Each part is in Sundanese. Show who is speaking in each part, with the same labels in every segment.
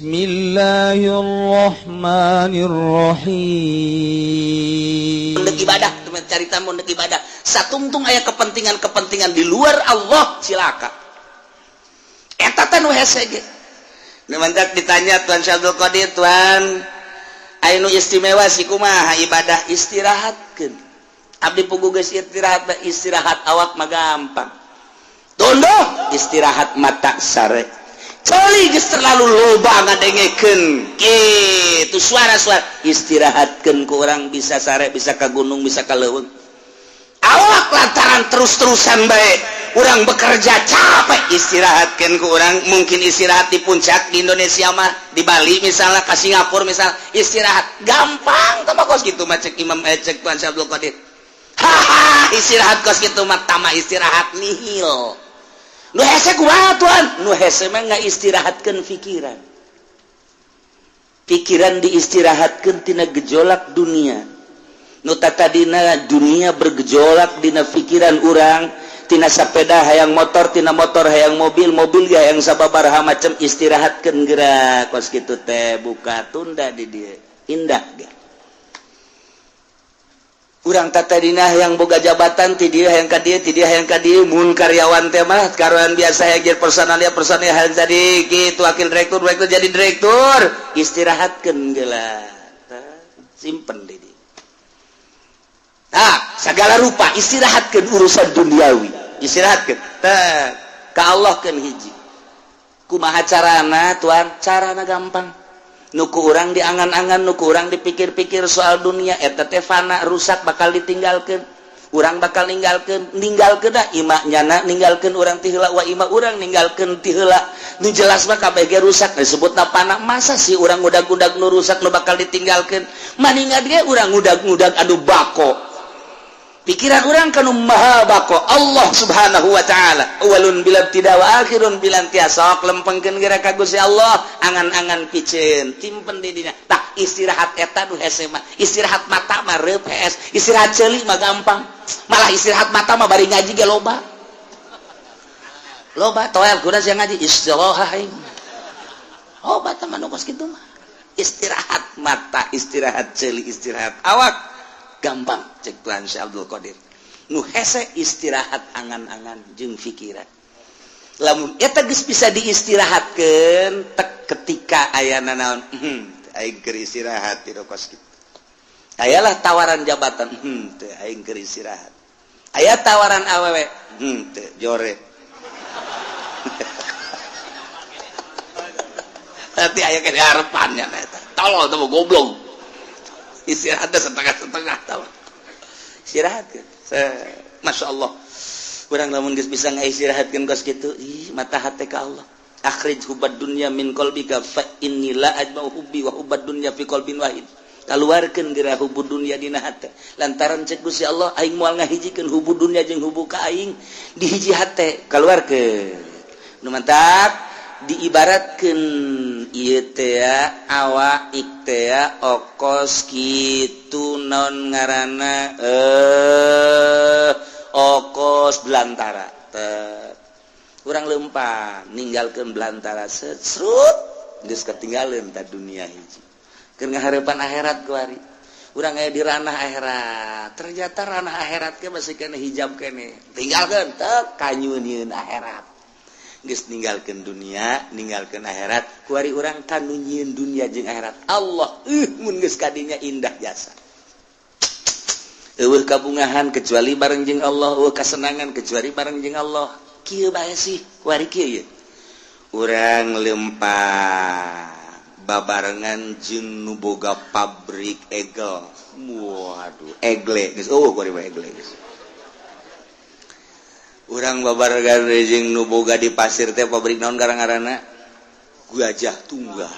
Speaker 1: Bismillahirrahmanirrahim.
Speaker 2: Ndek ibadah, carita mun ndek ibadah. Satungtung aya kepentingan-kepentingan di luar Allah, cilaka. Eta teh nu hese ge. Nu mantak ditanya Tuan Syekh Abdul Qadir, "Tuan, aya nu istimewa sih kumaha ibadah?" Istirahatkeun. Abdi puguh geus istirahat, istirahat awak mah gampang. Tunduh istirahat mata sare. Ceuli geus terlalu loba ngadengekeun kitu suara-suara, istirahatkeun ku urang bisa sare, bisa ka gunung, bisa ka leuweung. Awak lantaran terus-terusan bae urang bekerja capek, istirahatkeun ku urang mungkin istirahat di puncak di Indonesia mah, di Bali misalnya, ke Singapura misalnya, istirahat gampang tah kos kitu mah cek Imam, cek Tuan Syekh Abdul Qadir. Haha, istirahat kos kitu mah tama istirahat nihil. Nu hese kumaha, Tuan? Nu hese mah nggak istirahatkeun pikiran. Pikiran diistirahatkeun tina gejolak dunia. Nu tadina dunia bergejolak dina pikiran urang, tina sepeda hayang motor, tina motor hayang mobil, mobil ge hayang sababaraha macam, istirahatkeun gerak kos kitu teh buka tunda di dieu. Indah ge. Urang tadina yang boga jabatan ti dieu hayang ka dieu, ti dieu hayang ka dieu, mun karyawan teh mah karyawan biasa hayang jadi personalia, personalia hayang jadi kitu wakil direktur, direktur jadi direktur, istirahatkeun geula. Simpen di dieu. Nah, segala rupa istirahatkeun urusan duniawi, istirahatkeun. Tah, ka Allah keun hiji. Kumaha carana, Tuan? Carana gampang. Nu ku urang diangan-angan, nu ku urang dipikir-pikir soal dunia eta teh fana, rusak, bakal ditinggalkeun. Urang bakal ninggalkeun, ninggalkeun dah imah nyana ninggalkeun urang ti heula wa imah urang ninggalkeun ti heula. Nu jelas mah kabeh ge rusak disebutna fana. Masa sih urang ngudag-ngudag nu rusak, nu bakal ditinggalkeun? Maningan ge urang ngudag-ngudag anu bako. Pikiran urang kanu maha bako, Allah Subhanahu wa taala, awalun bila tidak wa akhirun bila intiha. Sok lempengkeun geura ka Gusti Allah, angan-angan piceun timpen di dinya. Tah, istirahat eta nu hese mah. Istirahat mata mah reup hees, istirahat ceuli mah gampang. Malah istirahat mata mah bari ngaji ge loba. Loba toel kuda sia ngaji istirahat aing. Obat mah nu kos kitu mah. Istirahat mata, istirahat ceuli, istirahat awak gampang cek Tuhan Syekh Abdul Qadir. Nu hese istirahat angan-angan jeung pikiran. Lamun eta geus bisa diistirahatkeun tek ketika ayana naon, aing keur istirahat ti kos kitu. Ayalah tawaran jabatan, teu, aing keur istirahat. Aya tawaran awewe, teu, jore. Nanti aya ke harapannya eta. Tolol tuh goblok. Istirahat setengah-setengah tahu. Istirahat kan. Masya Allah. Urang lamun geus bisa ngaistirahatkeun kos kitu, ih mata hate ka Allah. Akhrij hubbad dunya min qalbika fa inni la ajma'u hubbi wa hubbad dunya fi qalbin wahid. Kaluarkeun geura hubbu dunya dina hate. Lantaran cek Gusti Allah aing moal ngahijikeun hubbu dunya jeung hubbu ka aing di hiji hate. Kaluarkeun. Nu mantap diibaratkeun ieu teh awak teh okos kitu naon ngaranna, okos belantara. Teh urang lempang ninggalkeun belantara, serut geus ketinggalan ta dunia hiji. Keur ngahareupan akhirat kuari. Urang aya di ranah akhirat. Ternyata ranah akhirat ke masih kena hijab kene. Tinggalkeun teh kanyunieun akhirat. Geus ninggalkeun dunia, ninggalkeun akhirat, kuari urang kanu nyieun dunia jeung akhirat. Allah, mun geus kadinya indah jasa. Eueuh kabungahan kecuali bareng jeung Allah, eueuh kasenangan kecuali bareng jeung Allah. Kieu bae sih, kuari kieu ye. Urang lempang babarengan jeung nu boga pabrik egel. Waduh, egle geus eueuh kuari mah egle geus. Urang babarengan jeung nu boga di pasir teh pabrik naon garang-garana? Gajah Tunggal.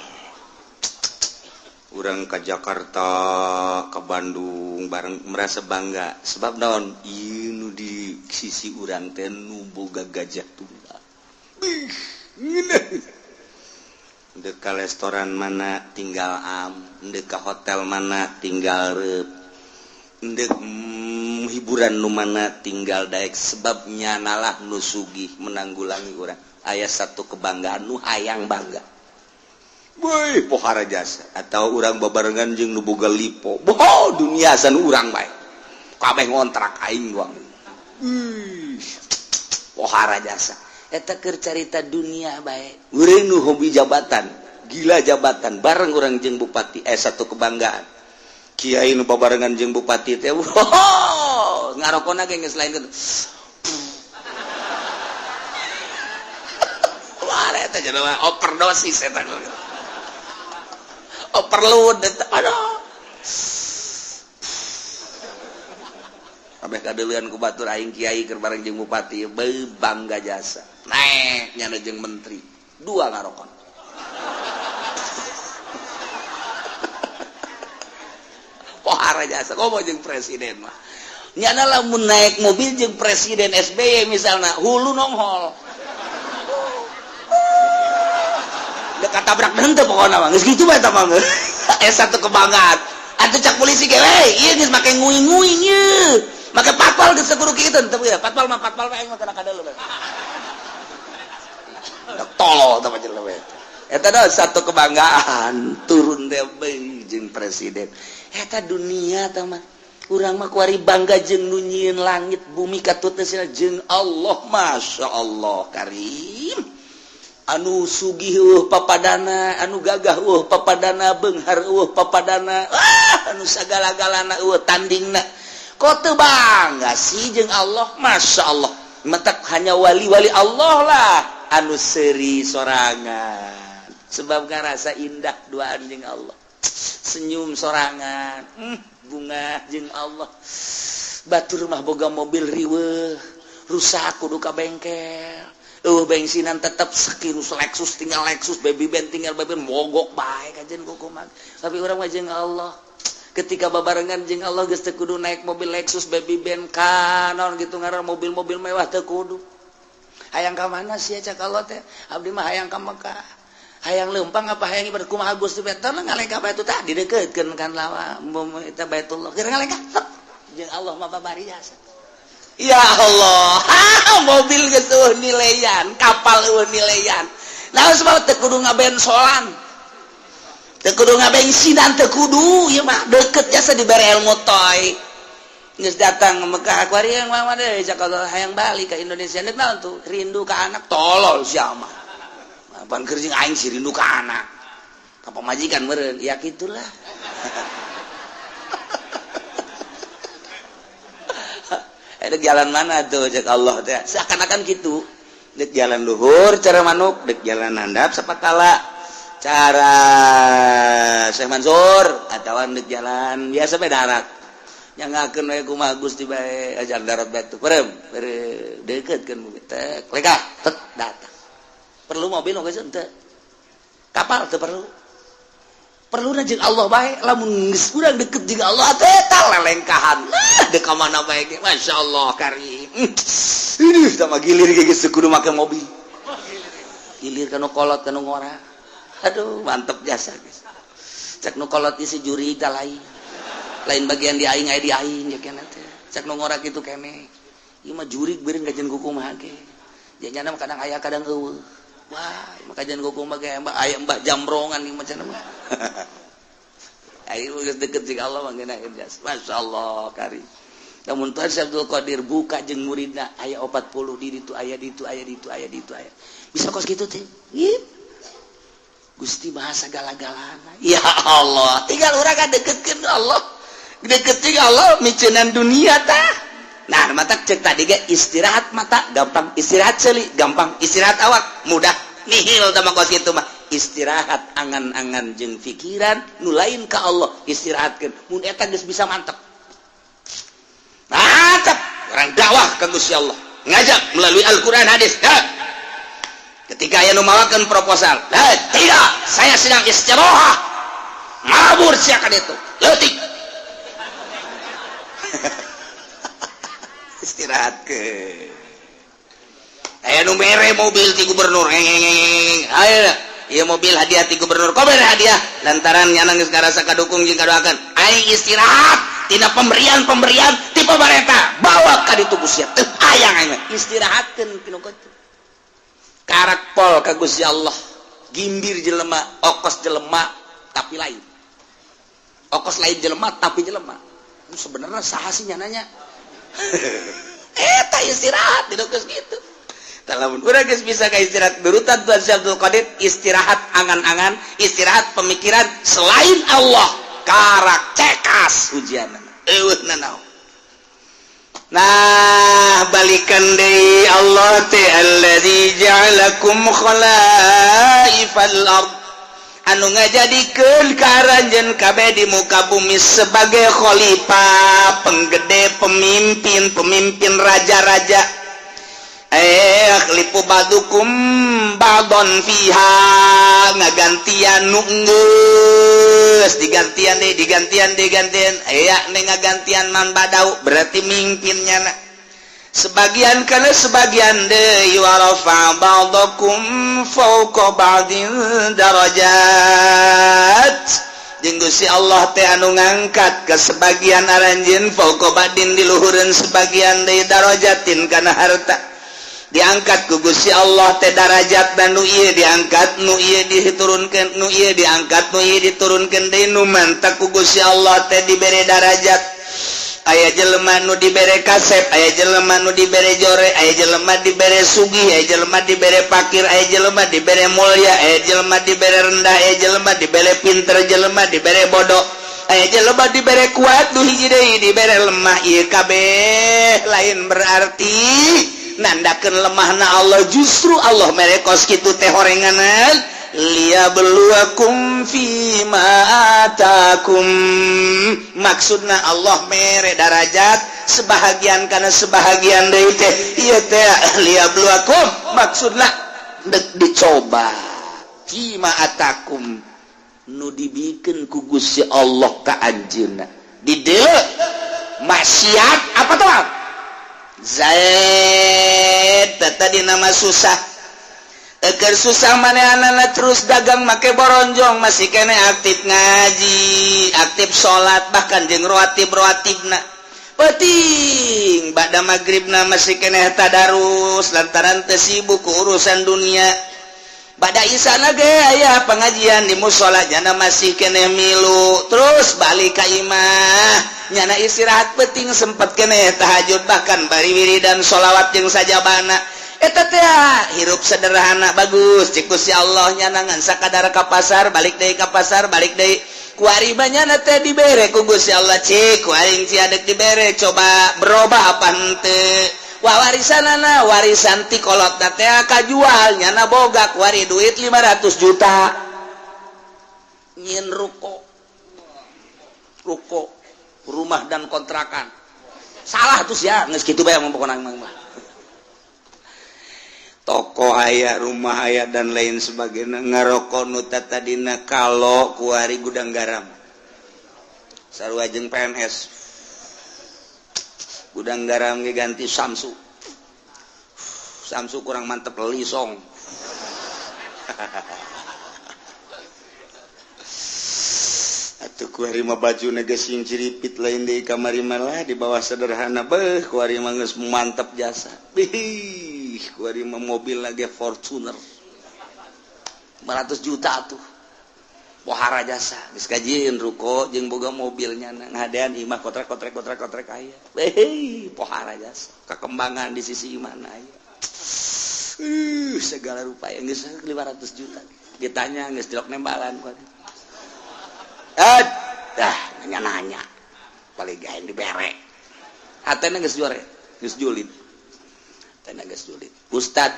Speaker 2: Urang ke Jakarta, ke Bandung bareng merasa bangga sebab naon? Ieu nu di sisi urang teh nu boga Gajah Tunggal. Bih, ngeunah. Ndek ka restoran mana tinggal am, ndek ka hotel mana tinggal reup. Ndek hiburan nu mana tinggal daek sebabnya nalah nu sugih menanggulangi urang. Aya satu kebanggaan nu hayang bangga. Woi, pohara jasa atau urang babarengan jeung nu boga lipo. Boho dunia san urang bae. Kabeh ngontrak aing doang. Pohara jasa. Eta keur carita dunia bae. Urang nu hobi jabatan, gila jabatan, bareng urang jeung bupati satu kebanggaan. Kiai nu babarengan jeung bupati teh, wow, ngarokona ge geus lain kitu. Wah, eta jelema overdosis eta. Overload eta. Aduh. Kabeh kadeuleun ku batur aing kiai keur bareng jeung bupati, beuh bangga jasa. Naek nyana jeung menteri, dua ngarokon. Pohara jasa komo jeung presiden mah. Nyana lamun naik mobil jeung presiden SBY misalna, hulu nonghol. Dekat tabrak henteu pokona mah. Geus kitu bae eta mah. Satu kebanggaan. Atuh cak polisi ge we, ieu geus make nguing-nguing ieu. Make patpal geus kudu kitu teu ya. Patpal mah patpal bae mah kana kadeuleu. Tolol tah jelema we. Eta dah satu kebanggaan turun teh jeung presiden. Eta dunia tah mah. Urang mah kuari bangga jeung nu nyieun langit bumi katut teh jeung Allah, Masya Allah Karim. Anu sugih papadana, anu gagah papadana, beunghar papadana, anu sagala-galana tandingna. Kok teu bangga sih jeung Allah? Masya Allah. Mentak hanya wali-wali Allah lah anu seuri sorangan. Sebab ngarasa indah duaan jeung Allah. Senyum sorangan, bunga jeung Allah. Batur mah boga mobil riweuh, rusak kudu ka bengkel. Bensinan tetap sekirus Lexus tinggal Lexus, baby band tinggal baby band, mogok bae kajen kukuman. Tapi urang mah jeung Allah. Ketika babarengan jeung Allah geus teu kudu naik mobil Lexus, baby band kanon gitu ngaran mobil-mobil mewah teu kudu. Hayang ka mana sih cak Allah teh? Abdi mah hayang ka Mekah. Hayang leumpang apa hayang ibadah kumaha Gusti teh ngalengkah bae tah didekeutkeun kan lawa eta Baitullah. Keur ngalengkah jeung Allah mah babari jasa. Ya Allah, mobil geus eueuh nileyan, kapal eueuh nileyan. Nah, sebab teu kudu ngabensolan. Teu kudu ngabensinan, teu kudu ieu mah deket jasa dibere ilmu toy. Geus datang ke Mekah kuari yang mah deui cak Allah hayang balik ka Indonesia deuk naon tuh? Rindu ka anak tolol sia mah. Apaan keur jeung aing sih rindu ka anak. Ka pamajikan meureun, ya kitulah. Dek jalan mana tuh cek Allah teh seakan-akan gitu. Dek jalan luhur cara manuk, dek jalan handap sapakala cara Syekh Mansur atawa dek jalan biasa bae darat. Nyangakeun we kumaha Gusti bae ajar darat batu. Perem, deuketkeun bumi teh lekah tet datang. Perlu mobil geus henteu. Kapal teu perlu. Perlu jeung Allah bae lamun geus urang deket jeung Allah teh tah lelengkahan. Dek ka mana bae ge Masya Allah Karim. Ini sama gilir ge geus kudu make mobil. Gilir kana kolot kana ngora. Aduh mantep jasa geus. Cek nu kolot isi juri tah lain. Lain bagian di aing aya di aing ya keneh teh. Cek nu ngora kitu keneh. Ieu mah jurig beureun kajian kumaha ge. Janyana mah kadang aya kadang eueuh. Wah, maka jangan kumaha ge aya mbah jamrongan ieu mah cenah mah. Ayo geus deket jeung Allah mah ngeunaheun jasa. Masya Allah Karim. Namun Tuhan Syekh Abdul Qadir buka jeung muridna aya 40 di ditu aya ditu aya ditu aya ditu aya. Bisa kos kitu teh. Gusti bahasa gala-galana. Ya Allah, tinggal urang kadeketkeun Allah. Deket jeung Allah miceunan dunia tah. Nah, mata cek tadi ge istirahat mata gampang, istirahat seuli gampang, istirahat awak mudah. Nihil tah mah kos kitu mah. Istirahat angan-angan jeung pikiran nu lain ka Allah istirahatkeun. Mun eta geus bisa mantep. Mantep orang dakwah ka Gusti Allah. Ngajak melalui Al-Qur'an hadis. Ha. Ketika aya nu mawakeun proposal, tidak, saya sedang istirahat. Mabur sia ka ditu. Leutik. Istirahat ke. Aya nu mere mobil ti gubernur. Ayo, ieu mobil hadiah ti gubernur. Kok mere hadiah? Lantaran nyana geus ngarasa kadukung jeung kadoakeun. Aing istirahat tina pemberian-pemberian ti pamarentah. Bawa ka ditu ku sia. Teu hayang aing mah. Istirahatkeun pinu kitu. Karak pol ka Gusti Allah. Gimbir jelema, okos jelema tapi lain. Okos lain jelema tapi jelema. Sebenarnya saha sih nyananya? Eta istirahat di geus kitu. Lamun urang geus bisa ka istirahat nurutan Tuan Syekh Abdul Qadir, istirahat angan-angan, istirahat pemikiran selain Allah, karak cekas ujian. Eueuh nanaon. Nah, balikan deui Allah teh alladzi ja'alakum khalaifal ard, anu ngajadikeun ka aranjeun kabeh di muka bumi sebagai khalifah, penggede, pemimpin, pemimpin raja-raja. Yakhlifu ba'dukum ba'don fiha, ngagantian nu geus digantian deh, digantian, digantian, aya nih ngagantian man badau, berarti mimpinnya na sebagian karena sebagian deui. Wa rafa ba'dakum fawqa ba'din darajat, jeung Gusti Allah teh anu ngangkat ke sebagian aranjeun, fawqa ba'din, di luhureun sebagian deui, darajatin, kana harta. Diangkat ku Gusti Allah teh darajat, dan nu ieu diangkat, nu ieu diturunkeun, nu ieu diangkat, nu ieu diturunkeun deui. Nu mantak ku Gusti Allah teh dibere darajat, aya jelema nu dibere kasep, aya jelema nu dibere jore, aya jelema dibere sugih, aya jelema dibere pakir, aya jelema dibere mulia, aya jelema dibere rendah, aya jelema dibere pinter, jelema dibere bodoh, aya jelema dibere kuat, nu hiji deui dibere lemah. Ieu kabeh lain berarti nandakeun lemahna Allah, justru Allah mere kos kitu teh horenganan liyabluwakum fima atakum. Maksudna Allah mere darajat sebahagian karena sebahagian deui teh ieu teh liyabluwakum, maksudna dek dicoba, fima atakum, nu dibikeun ku Gusti Allah ka anjeunna. Di dieu maksiat apa tuh Zaid tadi nama susah. Eger susah manehna terus dagang make boronjong, masih kene aktif ngaji, aktif salat, bahkan jeung rawatib rawatibna penting. Ba'da maghribna masih kene tadarus lantaran teu sibuk ku urusan dunia. Ba'da isana ge aya pengajian di musola, nyana masih kene milu. Terus balik ka imah, nyana istirahat penting, sempet kene tahajud, bahkan bari wiridan sholawat jeung sajabana. Eta teh hirup sederhana bagus cik Gusti Allah. Nyana ngan sakadar ka pasar, balik deui, ka pasar, balik deui. Kuari nyana teh dibere ku Gusti Allah, cik ku aing sia dek dibere, coba berubah apa henteu. Wah, warisanana, warisan ti kolot teh kajual, nyana boga kuari duit 500 juta, nyin ruko, ruko rumah dan kontrakan. Salah tuh ya, geus kitu bae pokona mah. Toko aya, rumah aya, dan lain sebagainya. Ngarokok nu tadina kalau kuari Gudang Garam, sarua jeung PNS. Gudang Garam ge ganti Samsu, Samsu kurang mantep, Lisong. Atuh kuari mah baju geus sing ciripit, lain di kamari malah di bawah sederhana. Beuh, kuari mah geus mantep jasa. Bih, kuari mah mobil lagi Fortuner 500 juta tuh, pohara jasa. Geus kajieun ruko jeung boga mobilnya, ngadean imah kotrek kotrek kotrek kotrek aya. Beuh, pohara jasa, kekembangan di sisi mana aya. Segala rupa yang geus 500 juta ditanya geus tilok nembalan kuari. Eh, dah nanya-nanya paling gaeng dibere hatena geus juare, geus julid, hatena geus julid. Ustad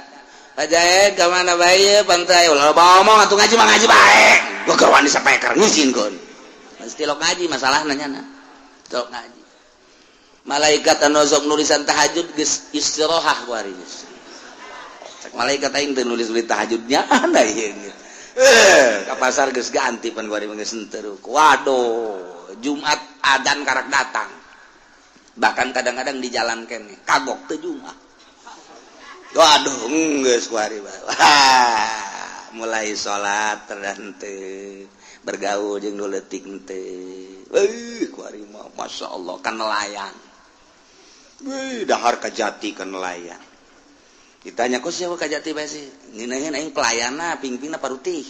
Speaker 2: Pak ka mana bae pantai ulah ngomong atuh, ngaji mah ngaji bae. Gua keur wani sapeker ngizinkeun. Mesti tilok ngaji masalahna nyana. Tilok ngaji. Malaikat anu sok nulisan tahajud geus istirahat kuari geus. Cek malaikat, aing teu nulis-nulis tahajudnya anda ieu. Eh, ka pasar geus ganti pan kuari geus henteu. Waduh, Jumat adan karak datang. Bahkan kadang-kadang di jalan kene kagok teu Jumat. Waduh, geus kuari. Wah, mulai salat terhente, bergaul jeung nu leutik henteu. Euy, kuari mah Masya Allah kan nelayan. Wih, dahar ka jati kan nelayan. Ditanya, "Kok siapa Kajati bae sih?" "Ngeunaheun aing pelayanna, pingpingna parutih.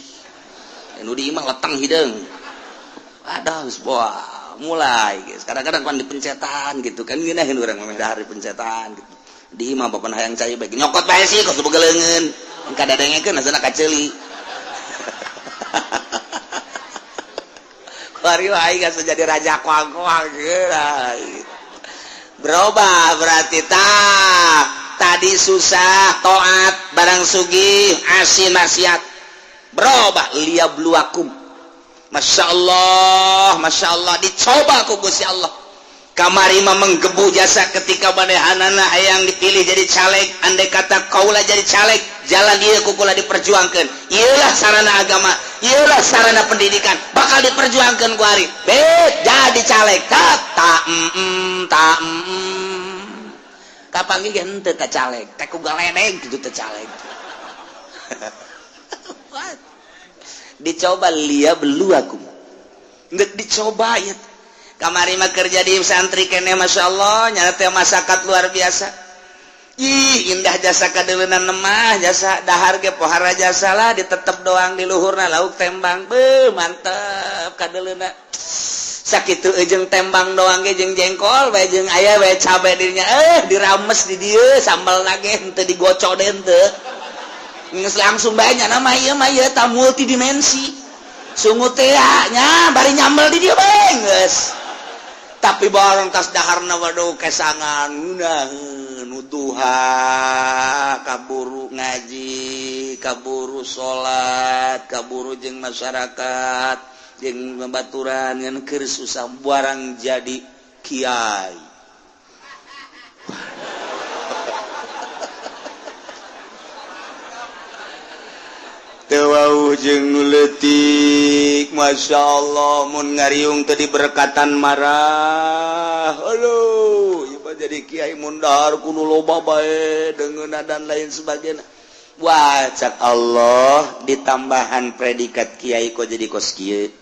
Speaker 2: Nu di imah leteng hideung." Aduh, wah, mulai guys. Kadang-kadang kan dipencetan gitu kan, ngeunaheun urang mah dahar dipencetan gitu. Di imah bapak hayang cai bae, nyokot bae sih kos boga leungeun. Kadadengekeun asana kaceuli. Kuari aing geus jadi raja koang-koang gitu. Berubah berarti tah. Tadi susah toat, barang sugih asin maksiat. Berubah liyabluwakum. Masya Allah, Masya Allah, dicoba ku Gusti Allah. Kamari mah menggebu jasa ketika manehanana hayang dipilih jadi caleg, andai kata kaula jadi caleg, jalan ieu ku kula diperjuangkeun. Ieulah sarana agama, ieulah sarana pendidikan, bakal diperjuangkeun ku ari. Bet jadi caleg, tak ta mm, ta mm. Kapanggih ge henteu ka caleg, teh ku galedeg kitu teh caleg. Dicoba liyabluwakum. Geus dicoba ieu. Kamari mah kerja di santri kene, Masya Allah, nyana teh masyarakat luar biasa. Ih, indah jasa kadeuleuna mah jasa dahar ge pohara jasa lah, ditetep doang di luhurna lauk tembang. Beuh, mantep kadeuleuna. Sakitu jeung tembang doang ge jeung jengkol bae jeung aya bae cabe dirinya, dirames di dieu sambal ge henteu digocok deui henteu. Geus langsung bae nya mah ieu mah ieu ta multidimensi. Sungut teh nya bari nyambel di dieu bae geus. Tapi barang tas daharna waduh kesangan ngeunaheun duha, kaburu ngaji, kaburu salat, kaburu jeung masyarakat, jeung babaturan, ngan keur susah barang jadi kiai. Teu wauh jeung nu leutik, Masya Allah, mun ngariung teu diberkatan marah. Aduh, ieu mah jadi kiai mun dahar kudu loba bae deungeunna dan lain sebagainya. Wah, cak Allah ditambahan predikat kiai kok jadi kos kieu.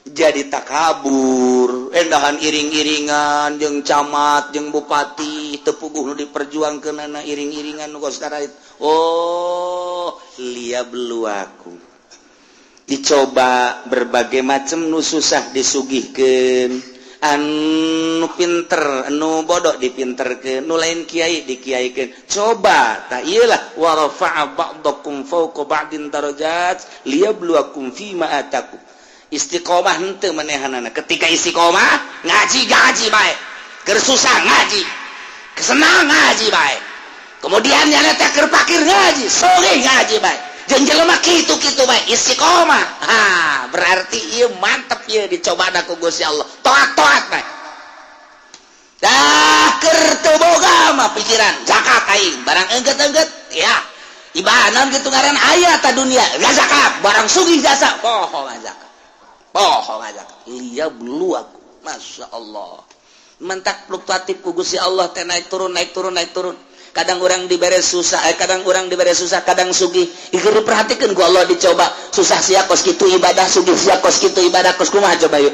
Speaker 2: Jadi takabur, endahan iring-iringan jeung camat, jeung bupati, teu puguh nu diperjuangkeunana iring-iringan nu kos karait. Oh, liyabluwakum. Dicoba berbagai macam, nu susah disugihkeun, anu pinter, anu bodoh dipinterkeun, nu lain kiai dikiaikeun. Coba tah ieu lah, wa rafa'a ba'dakum fawqa ba'din darajat liyabluwakum fima atakum. Istiqomah henteu manehanana. Ketika istiqomah ngaji ngaji bae, keur susah ngaji, kesenang ngaji bae. Kemudian nyana teh keur pakir ngaji, sugih ngaji bae. Jeung jelema kitu-kitu bae istiqomah. Ha, berarti ieu mantep ieu dicobana ku Gusti Allah. Toat-toat bae. Dah keur teu boga mah pikiran zakat aing, barang engget-engget ya. Ibanan kitu ngaran aya ta dunia, zakat, barang sugih jasa, poho zakat. Poho zakat. Liyabluwakum. Masya Allah. Mentak fluktuatif ku Gusti Allah teh naik turun naik turun naik turun. Kadang orang dibere susah, kadang orang dibere susah, kadang sugih. Ieu diperhatikeun ku Allah dicoba. Susah sia kos kitu ibadah, sugih sia kos kitu ibadah, kos kumaha coba yuk.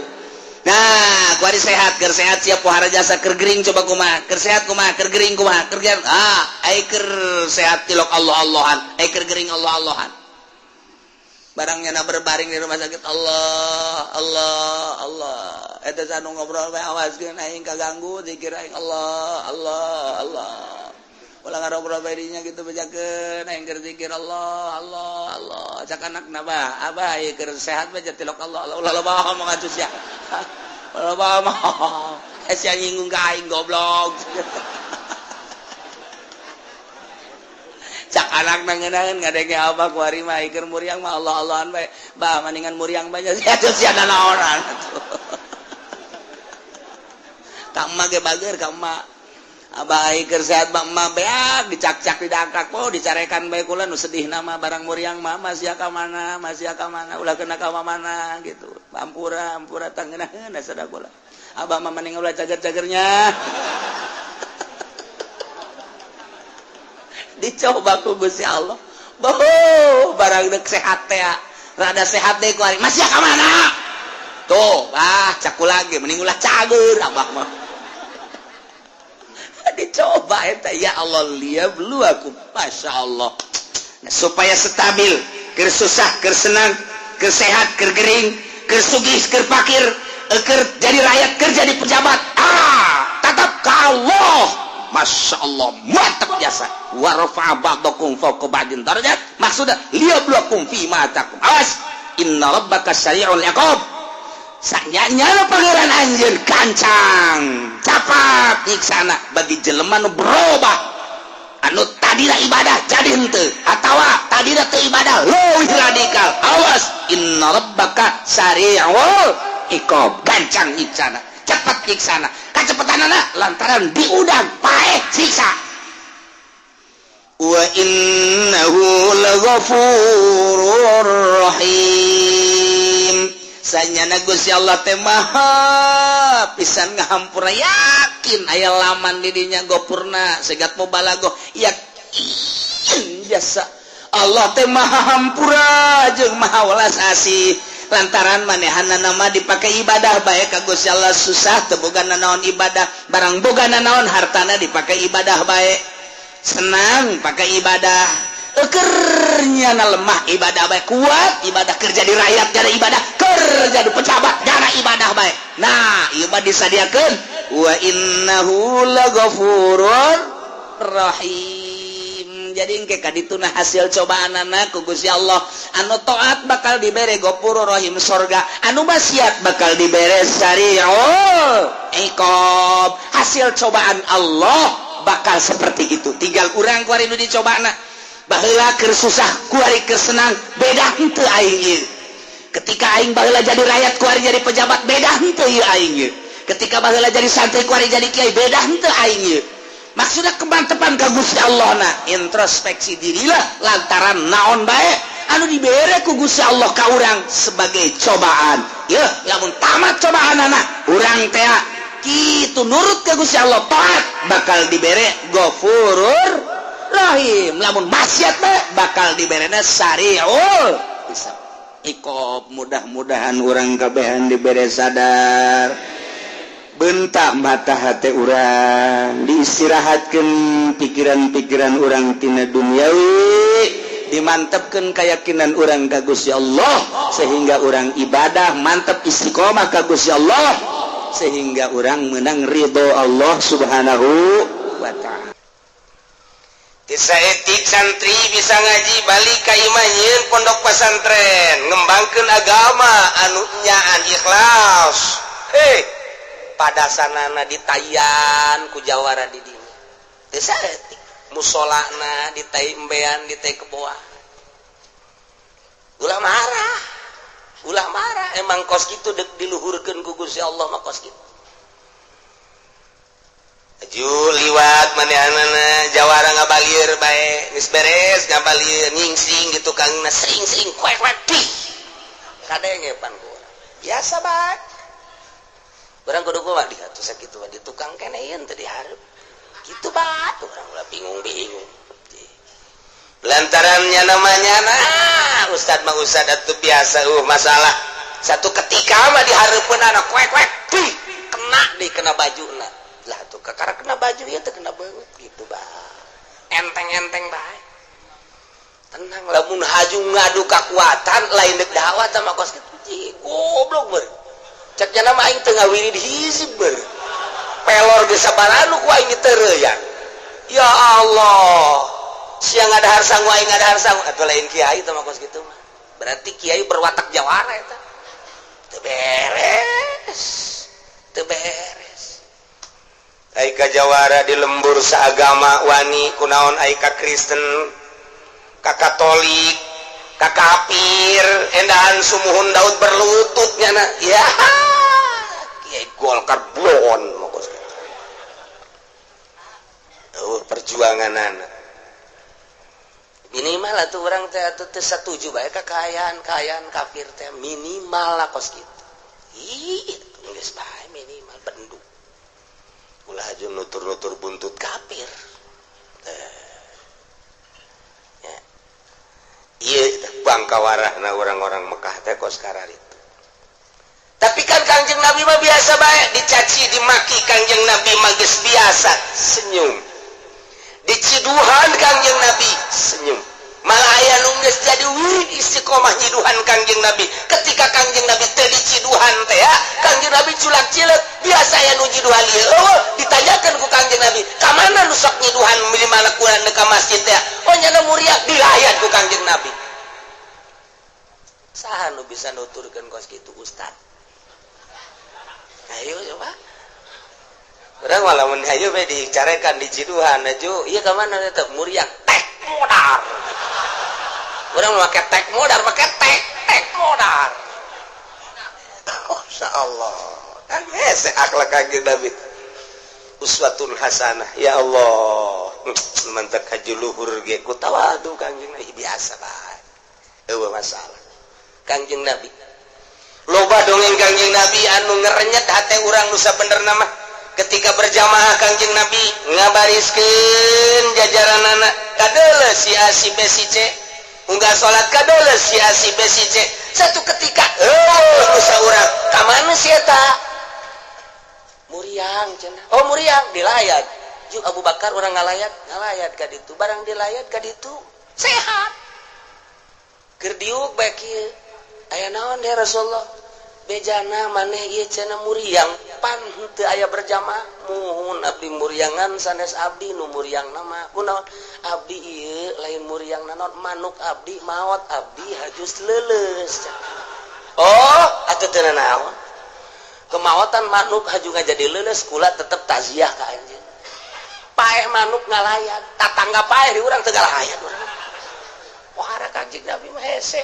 Speaker 2: Nah, kuari sehat, keur sehat sia pohara jasa, keur gering coba kumaha, keur sehat kumaha, keur gering kumaha, keur ah, ai keur sehat tilok Allah-Allahan, ai keur gering Allah-Allahan. Barangnya na berbaring di rumah sakit, Allah, Allah, Allah. Eta sanu ngobrol bae awaskeun aing kaganggu zikir aing, Allah, Allah, Allah. Ulah ngarobrol bae dinya gitu bejakeun aing keur zikir Allah, Allah, Allah. Cak anakna bah, abah ieu keur sehat bae tilok Allah, Allah. Ulah loba ngomong atuh sia. Ulah loba ngomong. Eh sia nyinggung ka aing goblok. Cak anak nangenaheun ngadenge abah kuari mah keur muriang mah Allah-Allahan bae. Bah maningan muriang bae sia atuh sia nanaonan atuh. Ka emak ge bager ka emak. Abah keur sehat mah emak beak dicak-cak didangkak po dicarekan bae kula nu sedih nama barang muriang mah masih ka mana, masih ka mana, ulah kena ka mana gitu. Ampura, ampura tangeunaheun sada kula. Abah mah mending ulah cager-cagernya. Dicoba ku Gusti Allah. Boh, barang dek sehat teh. Rada sehat deh ku ari. Masih ka mana? Tuh, ah cak kula ge mending ulah cager abah mah. Dicoba eta, ya Allah, liyabluwakum. Masya Allah. Nah, supaya stabil, keur susah, keur senang, keur sehat, keur gering, keur sugih, keur fakir, keur jadi rakyat, keur jadi pejabat, ah, tetap ke Allah. Masya Allah, mantap biasa. Wa rafa'a ba'dakum fawqa ba'din darajat, maksudnya liyabluwakum fi ma atakum. Awas, inna rabbaka sari'ul iqab. Sanyanya Pangeran anjeun gancang capat nyiksana bagi jelema nu berubah, anu tadina ibadah jadi henteu, atawa tadina teu ibadah leuwih radikal. Awas, inna rabbaka sari'ul iqab, gancang nyiksana, cepat nyiksana. Kacepetanana lantaran diudang paeh siksa. Wa innahu laghafurur rahim. Sanyana Gusti Allah teh maha pisan ngahampura. Yakin aya laman di dinya gopurna segat mubalaghah, yakin jasa Allah teh maha hampura jeung maha welas asih, lantaran manehana nama dipakai ibadah bae ka Gusti Allah. Susah teu boga nanaon, ibadah. Barang boga nanaon, hartana dipakai ibadah bae. Senang, pakai ibadah. Ekernya na lemah, ibadah bae. Kuat, ibadah. Kerja di rakyat jadi ibadah, kerja di pejabat jana ibadah bae. Nah, ieu mah disadiakeun wa innahu laghafurur rahim. Jadi engke kadituna hasil cobaan anak ku Gusti Allah. Anu taat bakal dibere Ghafurur Rahim, sorga. Anu maksiat bakal dibere sari'ul iqab. Hasil cobaan Allah bakal seperti itu. Tinggal urang kuari nu dicobana. Baheula keur susah, kuari keur senang, beda henteu aing ieu? Ketika aing baheula jadi rakyat, kuari jadi pejabat, beda henteu ieu aing ieu? Ketika baheula jadi santri, kuari jadi kiai, beda henteu aing ieu? Maksudnya kemantepan ka Gusti Allah. Nah, introspeksi dirilah, lantaran naon bae anu dibere ku Gusti Allah ka urang sebagai cobaan ya. Lamun tamat cobaan anak urang teh kitu, nurut ke Gusti Allah, taat, bakal dibere Ghafurur Rahim. Lamun maksiat bae, bakal diberena sariul hisab, iqab. Mudah-mudahan urang kabehan dibere sadar, bentak mata hati urang, diistirahatkan pikiran-pikiran urang tina duniawi, dimantapkan keyakinan urang ka Gusti Allah, sehingga urang ibadah mantap, istiqomah ka Gusti Allah, sehingga urang menang ridho Allah Subhanahu wa Ta'ala. Saeutik santri bisa ngaji, balik ka imah, nyieun pondok pesantren, ngembangkeun agama anu nyaan ikhlas. Hei, pada sanana ditayan ku jawara di dinya. Teu saeutik musolana ditai embean, ditai keboa. Ulah marah, ulah marah. Emang kos kitu dek diluhurkeun ku Gusti Allah mah kos kitu. Aju liwat manehanana, jawara ngabalir bae. Geus beres ngabalir, nyingsing gitu kang, sering-sering kuek kuek pih kadenge pan ku urang. Biasa bae urang kudu kumaha di atuh sakitu di tukang keneh ieu teu dihareup kitu bae. Urang ulah bingung-bingung lantarannya namanya. Nah, ustad mah ustad atuh biasa. Masalah satu ketika mah dihareupeun anak kuek kuek pih kena di kena baju lah tuh, kakara kena baju ya teu kena banget gitu bah. Enteng-enteng bae, tenang. Lamun haju ngadu kekuatan lain dek dakwah sama kos kitu, goblok ber. Cek jana mah aing teu ngawirid hizib ber. Pelor geus sabaranu ku aing ditereuyan. Ya Allah, siang ngadahar sangu, aing ngadahar sangu atuh. Lain kiai teh mah kos kitu mah. Berarti kiai berwatak jawara eta teu beres, teu beres. Ai ka jawara di lembur seagama wani kunaon, ai ka Kristen, ka Katolik, ka kafir endahan sumuhun Daud berlutut nyana. Ya, kiai Golkar blon mah kos kitu. Oh, perjuangan anak minimal lah tuh. Orang teh atuh teu satuju bae ka kaayaan kaayaan kafir teh, minimal lah kos kitu. Ih, geus bae minimal bendu, ulah aja nutur-nutur buntut kafir. Eh. Ya. Iya, bangka warahna orang-orang Mekah teh kos karar itu. Tapi kan Kangjeng Nabi mah biasa bae, dicaci dimaki Kangjeng Nabi mah geus biasa senyum, diciduhan Kangjeng Nabi senyum. Malah aya nu geus jadi wirid istiqomah nyiduhan Kangjeng Nabi. Ketika Kangjeng Nabi teu diciduhan teh ya, Kangjeng Nabi culak cileuk. Biasa aya nu nyiduhan ieu, euweuh. Ditanyakeun ku Kangjeng Nabi, "Ka mana nu sok nyiduhan minimal kurang ka masjid teh?" "Oh, nyana muriang." Dilayat ku Kangjeng Nabi. Saha nu bisa nuturkeun kos kitu, Ustad? Ayo coba. Urang malah mun hayu we dicarekan, diciduhan aju ieu, ka mana teh? Muriang. Tek modar. Urang make tek modar, make tek tek modar. Masya Allah kan hese akhlak Kangjeng Nabi, uswatun hasanah. Ya Allah, mantap. Haji luhur ge ku tawadu Kangjeng Nabi biasa bae, euweuh masalah. Kangjeng Nabi loba dongeng Kangjeng Nabi anu ngerenyet hate urang. Nu sabenerna mah ketika berjamaah Kangjeng Nabi ngabariskeun jajaranana, kadeuleu si A, si B, si C. Unggah salat kadeuleu si A, si B, si C. Satu ketika oh nu saurang, "Ka mana si eta?" "Muriang," cenah. "Oh, muriang." Dilayat jeung Abu Bakar urang ngalayat, ngalayat ka ditu. Barang dilayat ka ditu, sehat, keur diuk bae kieu. "Aya naon ya Rasulullah?" "Bejana maneh ieu," cenah, "muriang pan henteu aya berjamaah." "Muhun, abdi muriangan, sanes abdi nu muriang nama." "Kunaon?" "Abdi ieu lain muriang naon, manuk abdi maot, abdi hajus leuleus." "Oh, atuh teu naon, kemaotan manuk haju ngajadi leuleus, kula tetep taziah ka anjeun." Paeh manuk ngalayat, tatangga paeh di urang teu ngalayat urang. Wah, Kanjeng Nabi mah hese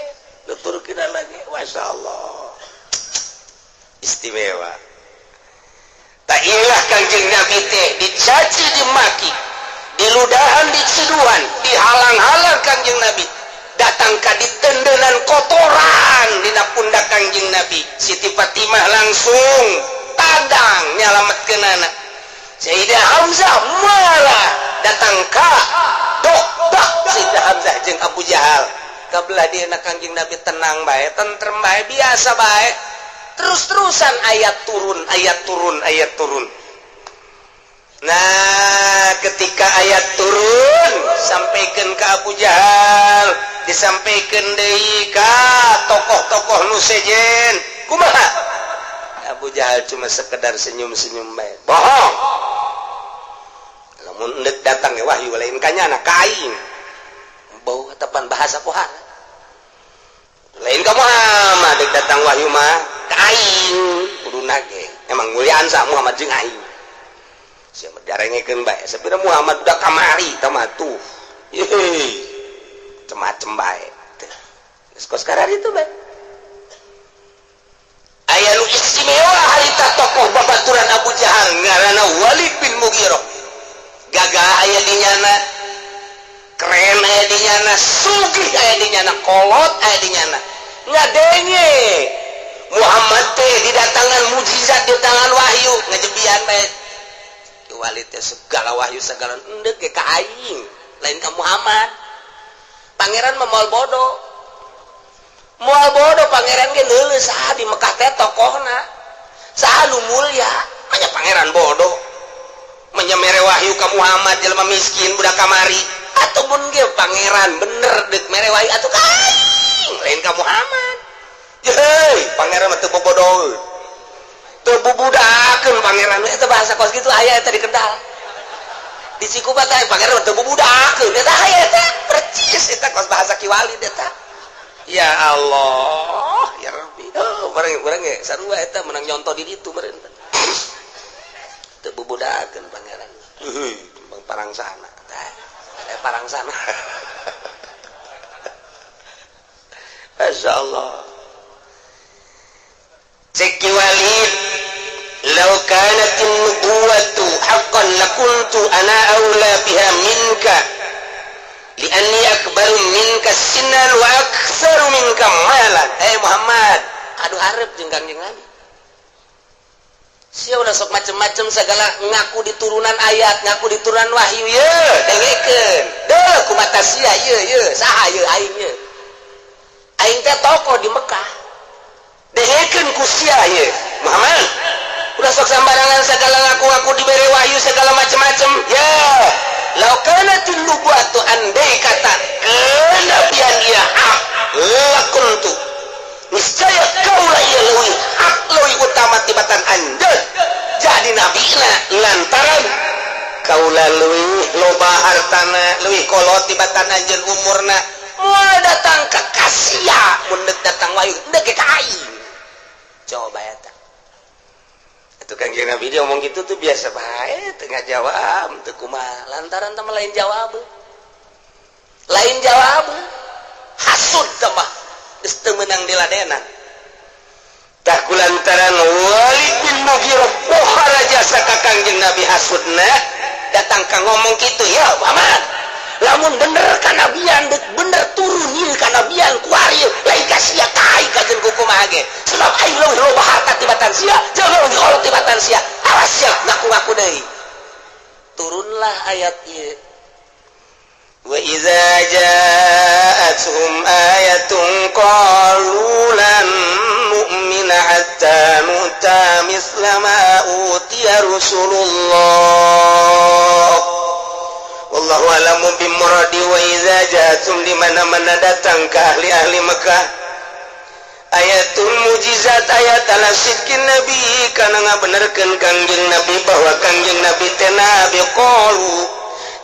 Speaker 2: nuturkeun lagi, Masya Allah, istimewa. Tak ilah Kanjeng Nabi teh dicaci dimaki, diludahan, diciduhan, dihalang-halang. Kanjeng Nabi datang ka ditendenan kotoran dina pundak Kanjeng Nabi, Siti Fatimah langsung tadang nyalametkeunana. Sayyidah Hamzah malah datang ka dok dok Sayyidah Hamzah jeung Abu Jahal kabelah dia. Kanjeng Nabi tenang bae, tentrem bae, biasa bae. Terus-terusan ayat turun, ayat turun, ayat turun. Nah, ketika ayat turun sampaikan ke Abu Jahal, disampaikan deui ka tokoh-tokoh nu sejen, kumaha? Abu Jahal cuma sekedar senyum-senyum bae. "Bohong, lamun endek datang ya wahyu lain kanyana, ka aing." Bau tepan bahasa pohara, "Lain ka Muhammad, dek datang wahyu mah ka aing." Kudu nage emang muliaan sa Muhammad jeung aing siapa darengekeun bae. Sapira Muhammad udah kamari tah tuh, yeay, macem-macem bae. Geus kos itu bae. Aya nu istimewa harita, tokoh babaturan Abu Jahal ngaranna Walid bin Mughirah. Gagah aya di nyana, keren aya di nyana, sugih aya di nyana, kolot aya di nyana. Ngadenge Muhammad teh didatangan mujizat, di tangan wahyu, ngajebian bae Walid teh. Segala wahyu segala endek ge ka aing, lain ka Muhammad. Pangeran mah moal bodoh, moal bodoh. Pangeran ge neuleuh saha di Mekah teh tokohna, saha nu mulia. Hanya pangeran bodoh mere wahyu ka Muhammad, jelema miskin budak kamari? Ataupun ge pangeran bener dek mere wahyu atuh ka aing, lain ka Muhammad. Hei, pangeran mah teu bobodoh, teu bubudakeun pangeran. Eta bahasa kos kitu aya eta di Kendal, di Cikupa teh. Pangeran mah teu bubudakeun, eta aya eta percis eta kos bahasa Ki Walid eta. Ya Allah ya Rabbi, oh, bareng bareng ge sarua eta menang nyontoh di ditu meureun. Teu bubudakeun pangeran. Heuh, bang parang sana teh, parang sana. Masya Allah. Cek Walid, "Law kanat nubuwatu haqqan lakuntu ana aula biha minka li'anni akbaru minka sinan wa aktsaru minka malan." Eh Muhammad, aduh, hareup jeung Kangjeng Nabi. Sia udah sok macem-macem segala, ngaku di turunan ayat, ngaku di turunan wahyu. Ye, dengekeun deuh kumata sia ye. Ye saha ye? Aing ye, aing teh tokoh di Mekah. Dengekeun ku sia ye. Muhammad, ulah sok sembarangan segala ngaku-ngaku diberi wahyu segala macam-macam ya. Lau kanatin nubuwatu, andai kata kenabian ieu hak, lakuntu, niscaya kaula ieu leuwih hak, leuwih utama tibatan anjeun jadi nabina, lantaran kaula leuwih loba hartana, leuwih kolot tibatan anjeun umurna. Moal datang ka sia mun datang wahyu deuk ka aing. Coba eta. Itu Kanjeng Nabi dia ngomong gitu tuh biasa bae, teu ngajawab teu kumaha, lantaran teh lain jawab, lain jawab. Hasud teh mah geus teu meunang diladenan. Tah, kulantaran Walid bin Mughirah pohara jasa ka Kangjeng Nabi, hasudna datang ka ngomong gitu, "Ya Muhammad, lamun bener kanabian, dek bener turun ieu kanabian kuari, lain ka sia, ka aing kajeun kumaha ge, sebab aing leuwih loba harta tibatan sia jeung leuwih kolot tibatan sia. Awas sia ngaku-ngaku deui." Turunlah ayat ieu, wa iza ja'atuhum ayatun qalu lan nu'mina hatta nu'ta misla ma utiya Rasulullah. Wallahu a'lamu bimuradi. Wa iza ja'atum, di mana-mana datang ke ahli-ahli Mekah, ayatul mujizat, ayat ala sidqin nabi, kana ngabenerkeun Kangjeng Nabi bahwa Kangjeng Nabi teh nabi, qalu,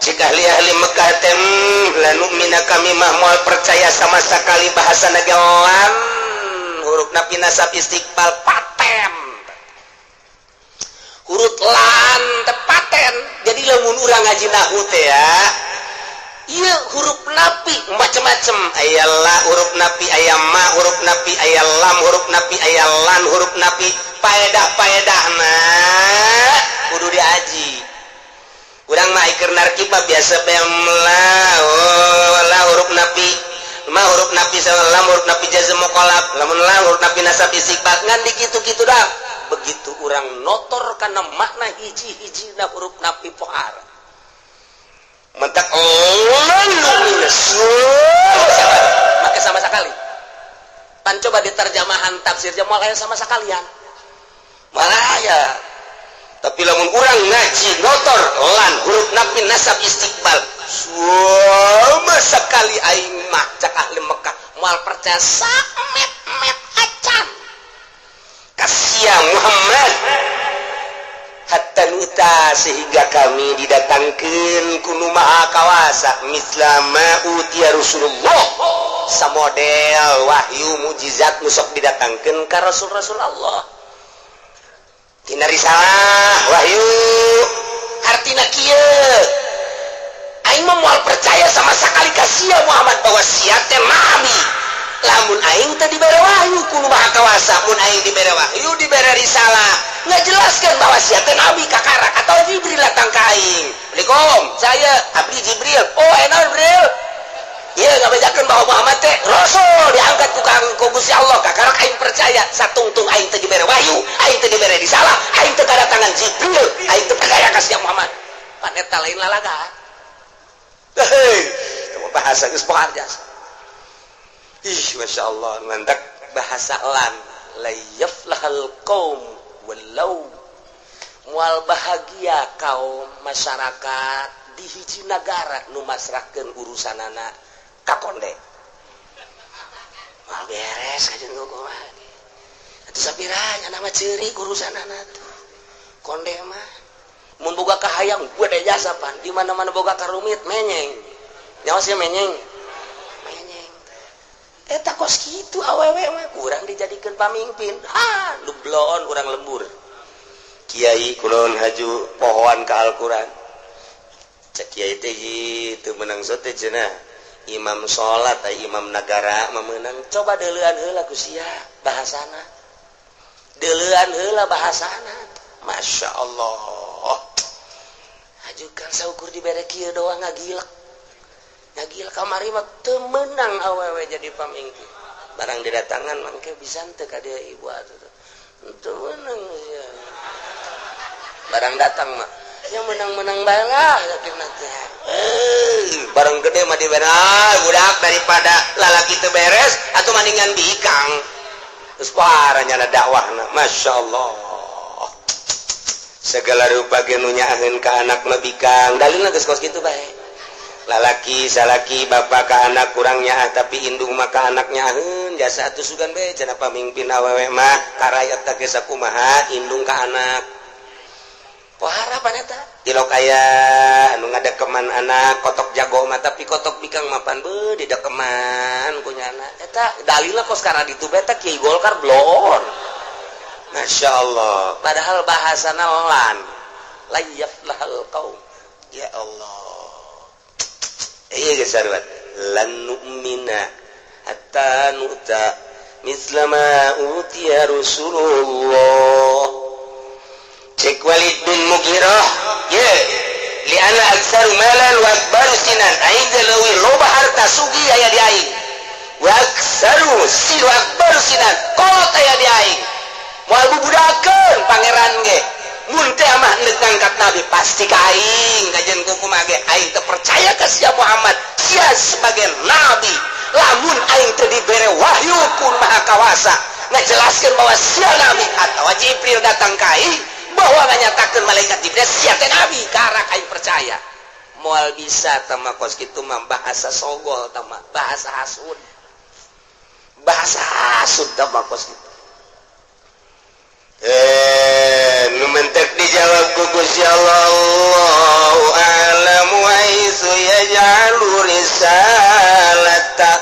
Speaker 2: cik ahli-ahli Mekah teh, lan nu'mina, kami mah moal percaya sama sekali." Bahasa lan, huruf napi nasab istiqbal paten, huruf lan teh paten. Jadi lamun urang ngaji nahu teh ya, iya, huruf napi macem-macem, aya la huruf napi, aya ma huruf napi, aya lam huruf napi, aya lan huruf napi. Paedah paedahna kudu diaji. Urang mah iker narkib mah biasa bem la, oh, la huruf napi, ma huruf napi sama lam huruf napi jazm muqallab, lamun la huruf napi nasab istiqbal, ngan di kitu-kitu dah. Begitu urang notor karena makna hiji-hiji na huruf napi, pohara mentak maka sama sekali. Pan coba diterjemahan tafsir moal aya sama sekalian malah ya. Tapi lamun urang ngaji notor lan huruf napi nasab istiqbal, sama sekali aing mah, cak ahli Mekah, moal percaya samet-met acan ka sia Muhammad, hatta nu'ta, sehingga kami didatangkan ku Nu Maha Kawasa, misla ma utiya Rasulullah, samodel wahyu mujizat nu sok didatangkan ka rasul-rasul Allah tina risalah wahyu. Artina kieu, aing mah moal percaya sama sekali ka sia Muhammad bahwa sia teh nabi lamun aing teh dibere wahyu ku Nu Maha Kawasa. Mun aing dibere wahyu, dibere risalah, ngajelaskeun bahwa sia teh nabi kakarak, atau Jibril datang ka aing, "Assalamualaikum, saya abdi Jibril." "Oh, enak Jibril." Iya, ngabejakeun bahwa Muhammad teh rasul diangkat ku Kang ku Gusti Allah, kakarak aing percaya. Satungtung aing teh dibere wahyu, aing teh dibere risalah, aing teh kedatangan Jibril, aing teh percaya ka sia Muhammad. Pan eta lain lalaga. Hei, bahasa geus pohar jasa. Ih, masya Allah, mantak bahasa lan la yaflahal qaum walau, moal bahagia kaum masyarakat di hiji nagara nu masrahkeun urusanana ka konde. Moal beres kajeun kumaha atuh sapiranya nama ceurik urusanana tuh. Konde mah mun boga kahayang gede jasa, pan di mana-mana boga karumit menyeng nyawa sih, menyeng menyeng. Eta kos kitu awewe mah kurang dijadikan pamimpin. Ha, lu bloon urang lembur. Kiai kulon haju pohoan ka Al-Quran, cek kiai teh teu meunang sote cenah, imam salat ay imam nagara memenang. Coba deuleuan heula ku sia bahasana, deuleuan heula bahasana. Masya Allah, ajukan saukur dibere kieu doang ngagilek ngagil. Kamari mah teu meunang awewe jadi pamimpin. Barang didatangan mangke bisa teu ka dia ibu atuh teu meunang ya. Barang datang mah yang menang-menang bae lah yakin teh. Eh, barang gede mah dibere budak daripada lalaki teu beres atau mendingan bikang. Terus parah nyana dakwahna, Masya Allah, segala rupa ge nu nyaaheun ka anak mah bikang. Dalilna geus kos kitu bae. Lalaki salaki, bapak ka anak kurang nyaah, tapi indung mah ka anak nyaaheun jasa atuh. Sugan bae cenah pamimpin awewe mah ka rakyat teh geus sakumaha indung ka anak. Pohara pan eta tilok aya anu ngadekeman anak kotok jago mah, tapi kotok bikang mapan beuh didekeman ku nyana. Eta dalilna kos karena ditu beta Kiai Golkar blon. Masya Allah, padahal bahasana lan la yaflahal qaum. Ya Allah, iya geus sarua lan nu'mina hatta nu'ta misla ma utiya Rasulullah. Cek Walid bin Mughirah ye, li ana aktsaru malan wa akbaru sinan, aing teh leuwih loba harta, sugih aya di aing, wa aktsaru sin wa akbaru sinan, kolot aya di aing. Moal bubudakeun pangeran ge mun teh mah geus ngangkat nabi pasti ka aing. Kajian kumaha ge aing teu percaya ka sia Muhammad, sia sebagai nabi, lamun aing teu dibere wahyu ku Maha Kawasa ngajelaskeun bahwa sia nabi, atau Jibril datang ka aing bahwa nganyatakeun malaikat Jibril sia teh nabi, karak aing percaya. Moal bisa tama kos kitu mah, bahasa sogol tama, bahasa hasud, bahasa hasud tama kos kitu. Nu mentek dijawab ku Gusti Allah, Allahu a'lamu haitsu yaj'alu risalata.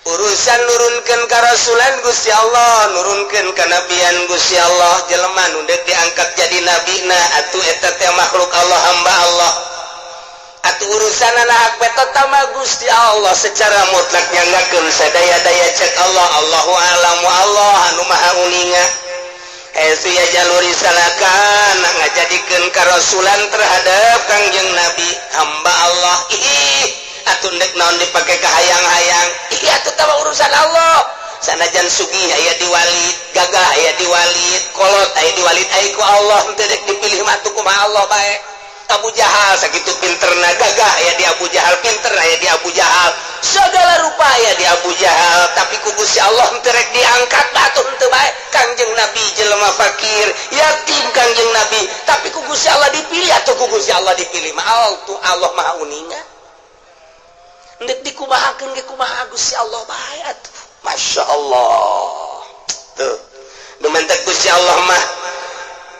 Speaker 2: Urusan nurunkeun karasulan Gusti Allah, nurunkeun kanabian Gusti Allah. Jelema nu deuk diangkat jadi nabina atuh eta teh makhluk Allah, hamba Allah. Atuh urusan hak veto tama Gusti Allah secara mutlak nyanggakeun sadaya-daya. Cek Allah, Allahu a'lamu, Allah anu maha uninga, haitsu yaj'alu risalatan, ngajadikeun karasulan terhadap Kangjeng Nabi hamba Allah. Ih atuh, ndek naon dipake kahayang-hayang? Ih atuh, tawa urusan Allah. Sanajan sugih aya di Walid, gagah aya di Walid, kolot aya di Walid, aya ku Allah teu dek dipilih mah atuh kumaha Allah bae. Abu Jahal sakitu pinterna, gagah aya di Abu Jahal, pinter aya di Abu Jahal, segala rupa aya di Abu Jahal, tapi ku Gusti Allah teu rek diangkat atuh henteu bae. Kangjeng Nabi jelema fakir, yatim Kangjeng Nabi, tapi ku Gusti Allah dipilih. Atuh ku Gusti Allah dipilih mah tuh Allah Maha uninga. Ndek dikumahakeun ge kumaha Gusti Allah bae atuh. Masya Allah, tuh nu mentek Gusti Allah mah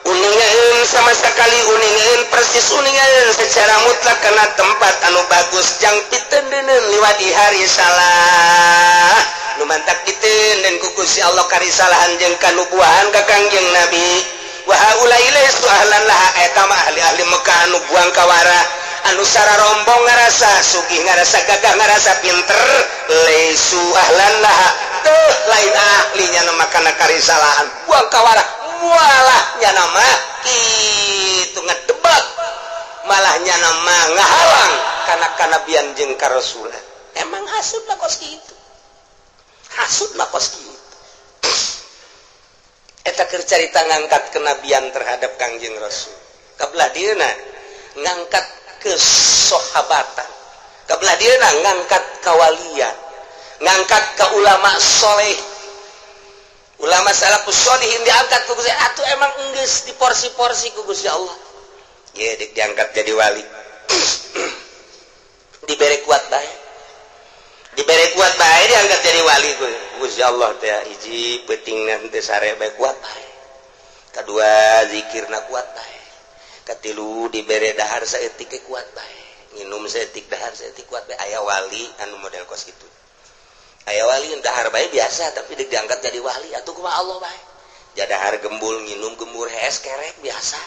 Speaker 2: uningaeun sama sekali, uningaeun persis, uningaeun secara mutlak karena tempat anu bagus jang pitendeun liwat di hari salah. Nu mantak diteundeun ku Gusti Allah karisalahan jeung kanubuahan ka Kangjeng Nabi. Wa haula'i laysu ahlan laha, eta mah ahli-ahli Mekah anu buang kawara, anu sararombong ngarasa sugih, ngarasa gagah, ngarasa pinter, laisu ahlan laha, tuh lain ahlinya nu makana karisalahan buang kawara. Mualahnya nama itu ngedebak, malahnya nama ngahalang karena kanabian jeung karasulan. Emang hasud lah kos kitu, hasud lah kos kitu. Eta keur carita ngangkat kenabian terhadap Kangjeng Rasul. Kabelah dieuna ngangkat kesohabatan, kabelah dieuna ngangkat kawalian, ngangkat ke ulama soleh, ulama salafus sholihin diangkat ku Gusti. Atuh emang enggeus di porsi-porsi ku Gusti Allah ye, dik diangkat jadi wali, dibere kuat bae, dibere kuat bae, diangkat jadi wali ku Gusti Allah teh. Hiji, peutingna teu sare bae, kuat bae. Kedua, zikirna kuat bae. Katilu, dibere dahar saeutik ge kuat bae, nginum saeutik, dahar saeutik, kuat bae. Aya wali anu model kos kitu, aya wali dahar bae biasa, tapi dik diangkat jadi wali atuh kumaha Allah bae. Jadahar gembul, nginum gembur, hees kerek biasa,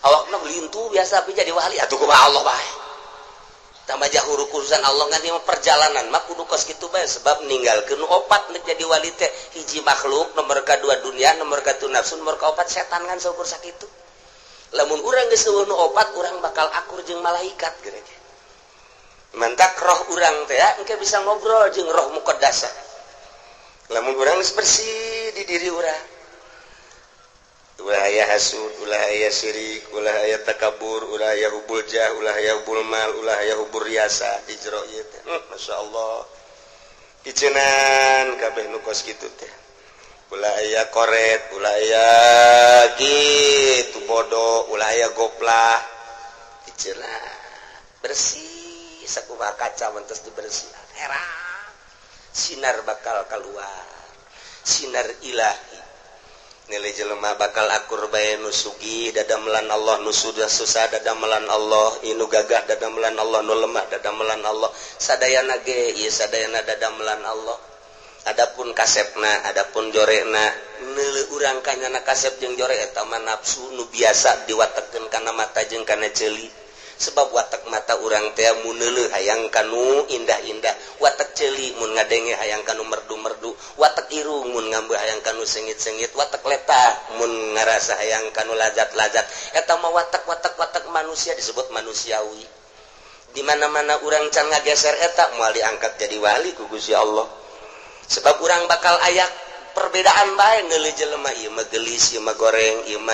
Speaker 2: awakna lintu biasa, tapi jadi wali atuh kumaha Allah bae. Tambah jauh urusan Allah ngan ieu perjalanan mah kudu kos kitu bae, sebab ninggalkeun opat nek jadi wali teh. Hiji makhluk, nomor kadua dunia, nomor katilu nafsu, nomor kaopat setan. Kan saukur sakitu. Lamun urang geus eueuh nu opat, urang bakal akur jeung malaikat geura. Mantak roh urang teh engke bisa ngobrol jeung roh muqaddasah lamun urang geus bersih di diri urang, ulah aya hasud, ulah aya syirik, ulah aya takabur, ulah aya hubul jah, ulah aya hubul mal, ulah aya hubur riasa ijro ieu teh. Masya Allah, icenan kabeh nu kos kitu teh. Ulah aya koret, ulah aya gitu bodoh, ulah aya goplah. Dicelah bersih sakumaha kaca mentos dibersihan. Herang. Sinar bakal keluar. Sinar ilahi. Nilai jelema bakal akur bae nu sugih dadamelan Allah, nu sudah susah dadamelan Allah, inu gagah dadamelan Allah, nu lemah dadamelan Allah. Sadayana ge ieu sadayana dadamelan Allah. Adapun kasepna, adapun jorena, neuleuh urang kanyana kasep jeung jore eta mah nafsu nu biasa diwatekeun kana mata jeung kana ceuli. Sebab watak mata urang teh mun neuleuh hayang kanu indah-indah, watak ceuli mun ngadenge hayang kanu merdu-merdu, watak irung mun ngambe hayang kanu sengit-sengit, watak letah mun ngarasa hayang kanu lazat-lazat. Eta mah watak-watak-watak manusia disebut manusiawi. Di mana-mana urang can ngageser eta moal diangkat jadi wali ku Gusti Allah. Sebab urang bakal ayak perbedaan bae neuleuh jelema ieu mah geulis, ieu mah goreng, ieu mah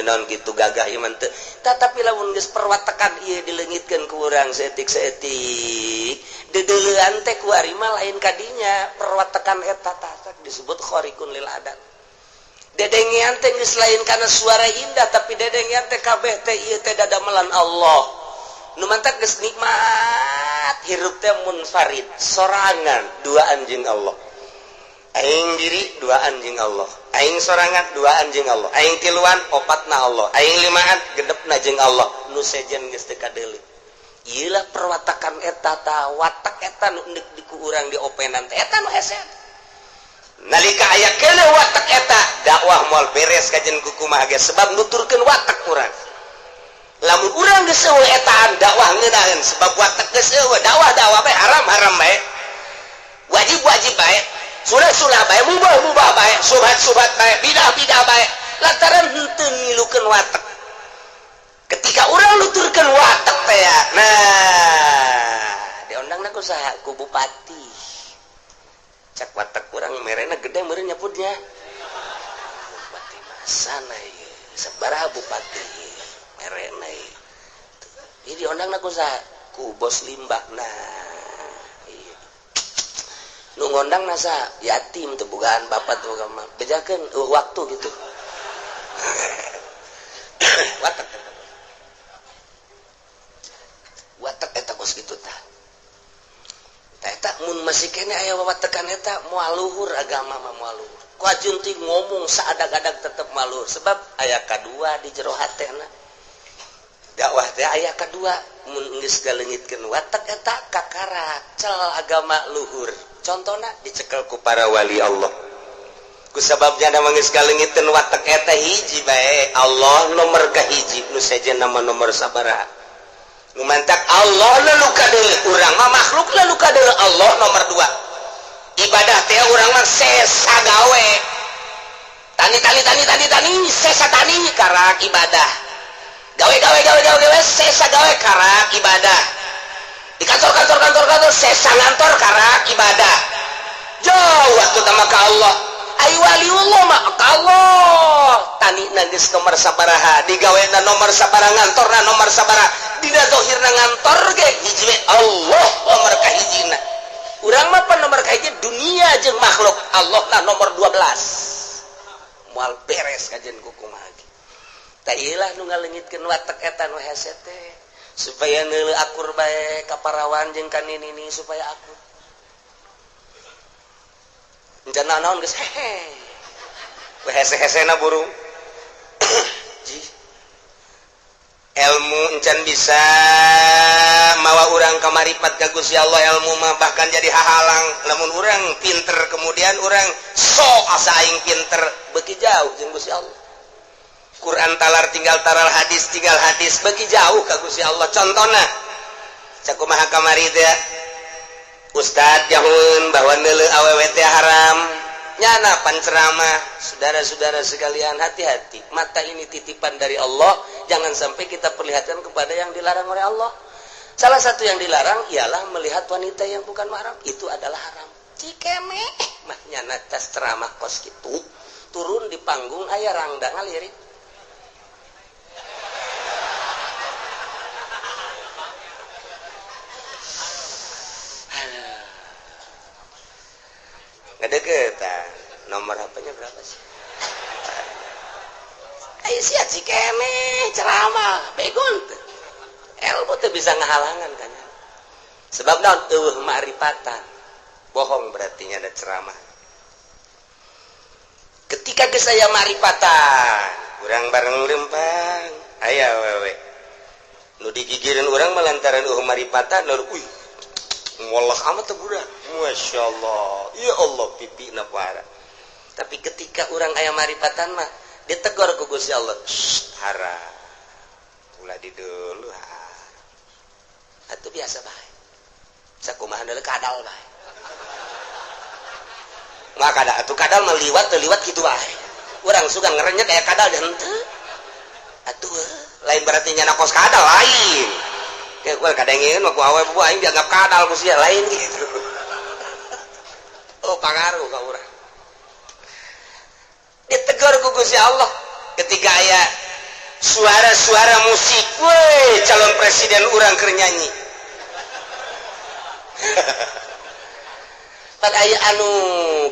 Speaker 2: naon kitu gagah, ieu mah teu. Tetapi lamun geus perwatakan ieu dileungitkeun ku urang saeutik-saeutik, deudeulean teh ku ari mah lain kadinya perwatakan eta tah disebut khariqun lil adat. Dedengean teh geus lain kana suara indah, tapi dedengean teh kabeh teh ieu teh dadamelan Allah. Nu mantak geus nikmat hirup teh munfarid, sorangan duaan jeung Allah. Aing diri duaan jeung Allah, aing sorangan duaan jeung Allah, aing tiluan opatna Allah, aing limaan gedepna jeung Allah. Nu sejen geus teu kadeuleu. Ieu lah perwatakan eta ta, watak eta nu deuk diku urang diopenan teh eta nu hese. Nalika aya keuneuh watak eta, dakwah moal beres kajen ku kumaha ge sebab nuturkeun watak urang. Lamun urang geus eueuh etaan dakwah ngeunaheun sebab watak geus eueuh, dakwah-dakwah bae haram-haram bae. Wajib-wajib bae. Sulah-sulah bae, mubah-mubah bae, subhat-subhat bae, bidah-bidah bae, lantaran henteu ngilukeun watak. Ketika urang nuturkeun watak teh ya, nah, diondangna ku saha? Ku bupati. Cak watak urang merena gede meureun nyebutnya. Bupati masana ieu, sabaraha bupati merena ieu. Ieu diondangna ku saha? Ku bos limbah. Nah, nu ngondang nasa yatim tuh bukan bapak tuh mah bejakeun waktu gitu. Watak eta, watak eta kos kitu tah. Eta mun masih kene aya wawatekan eta moal luhur agama mah, moal luhur. Ku ajunti ngomong saadag-adag tetep moal luhur sebab aya kadua di jero hatena. Dakwah teh aya kadua mun geus galeungitkeun watak eta kakara cel agama luhur. Contohna dicekel ku para wali Allah. Ku sababnya da geus galeungitkeun watak eta hiji bae Allah nomor kahiji, nu sejen nama nomor sabaraha. Nu mantak Allah lalu kadeuleu urang mah makhluk lalu kadeuleu Allah nomor 2. Ibadah teh urang mah sesa gawe. Tani tani tani tani tani sesa tani karak ibadah. Gawe gawe gawe gawe gawe sesa gawe karak ibadah. Di kantor kantor kantor kantor sesa ngantor karak ibadah. Jauh waktu sama ka Allah. Ai waliullah mah ka Allah. Tani geus nomor sabaraha, digawena nomor sabaraha, ngantorna nomor sabaraha, dina zahirna ngantor ge hiji we Allah nomor kahijina. Urang mah pan nomor kahiji dunia jeung makhluk, Allah na nomor 12. Moal beres kajian ku kumaha ge. Tah ieu lah nu ngaleungitkeun watak eta nu hese teh supaya neuleuh akur bae ka parawan jeung ka nini supaya akur. Encan naon geus hehe. We hese-hesena burung. Ji. Ilmu encan bisa mawa urang ka maripat ka Gusti Allah, ilmu mah bahkan jadi hahalang. Lamun urang pinter kemudian urang sok asa aing pinter beuki jauh jeung Gusti Allah. Quran talar tinggal taral, hadis tinggal hadis, beuki jauh ka Gusti Allah. Contohna sakumaha kamari teh Ustad jahun bahwa neuleuh awewe teh haram. Nyana panceramah, saudara-saudara sekalian, hati-hati, mata ini titipan dari Allah, jangan sampai kita perlihatkan kepada yang dilarang oleh Allah. Salah satu yang dilarang ialah melihat wanita yang bukan mahram, itu adalah haram. Cikeme mah nyana tas ceramah kos gitu, turun di panggung aya rangda ngalirik. Ngedeketan nomor HP. Harganya berapa sih? Ayo sia cikene ceramah begon teu. Ilmu teu bisa ngahalangan kan. Sebab naon? Eueuh ma'rifatan. Bohong berarti ada ceramah. Ketika geus aya ma'rifatan, urang bareng lempang, aya awewe. Nu digigireun urang mah lantaran eueuh maripatan, lalu uih, ngolah amat teh budak. Masya Allah, ya Allah, pipi na parah. Tapi ketika urang aya maripatan mah ditegur ku Gusti Allah, "Shh, hara. Ulah di dulu." Atuh biasa bae. Sakumaha deuleu kadal bae. Nggak kadal, atuh kadal mah liwat teu liwat kitu bae. Urang suka ngerenyet aya kadal dan henteu. Atuh lain berarti nyana kos kadal, lain. Kayak gue kadengeun mah ku awe bu aing dianggap kadal ku sia, lain gitu. Oh, pangaruh ka urang. Ditegur ku Gusti Allah ketika aya suara-suara musik, weh, calon presiden urang keur nyanyi. Pan aya anu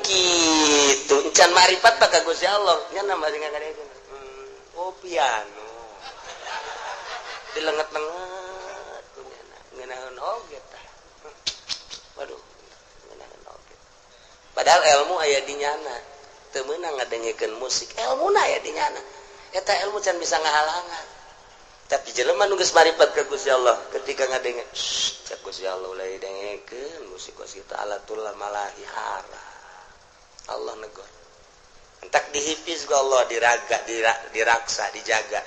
Speaker 2: kitu encan marifat pak ka Gusti Allah nya nama ngadengeun. Oh, piano. Dilenget-lenget ngeunahun oge tah. Waduh, ngeunahun oge. Padahal ilmu aya di nyana. Teu meunang ngadengekeun musik, ilmuna aya di nyana. Eta ilmu can bisa ngahalangan. Tapi jelema nu geus marifat ka Gusti Allah ketika ngadenge, cek Gusti Allah, ulah dengekeun musik kos kitu, alatul malahi haram. Allah negor. Entak dihipis ku Allah, diraga, diraksa, dijaga.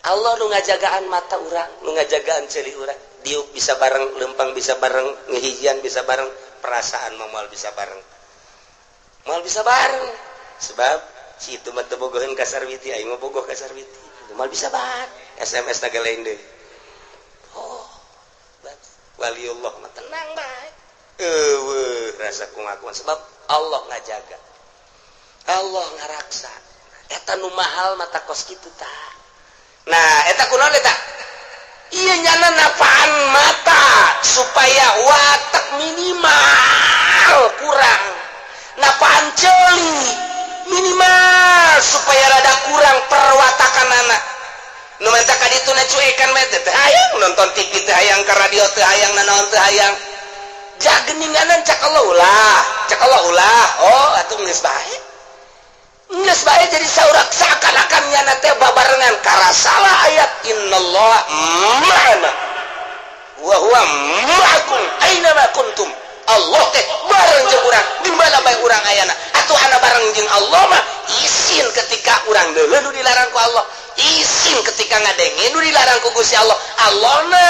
Speaker 2: Allah nu ngajagaan mata urang, nu ngajagaan ceuli urang. Diuk bisa bareng, lempang bisa bareng, ngehijian bisa bareng, perasaan mah moal bisa bareng. Moal bisa bareng. Sebab si itu mah teu bogoheun ka Sarwiti, aing mah bogoh ka Sarwiti. Moal bisa bareng. SMS na lain deui. Oh, waliullah mah tenang bae. Eueuh rasa kumaha sebab Allah ngajaga. Allah ngaraksa. Eta nu mahal mata kos kitu tah. Nah, eta kunaon eta? Iya, nyana napaan mata supaya watak minimal kurang. Napaan ceuli minimal supaya rada kurang perwatakan anak. Nu menta ka ditu na cuekan mah teh hayang nonton TV, teh hayang ka radio, teh hayang nanaon, teh hayang. Jageninganan cak Allah ulah, cak Allah ulah. Oh, atuh geus bae. Geus bae jadi saurak seakan-akan nyana teh babarengan karasalah ayat innallaha ma'ana wa huwa ma'akum aina ma kuntum. Allah teh bareng jeung urang di mana bae urang ayana. Atuh ana bareng jeung Allah mah isin ketika urang deuleu nu dilarang ku Allah, isin ketika ngadenge nu dilarang ku Gusti Allah. Allahna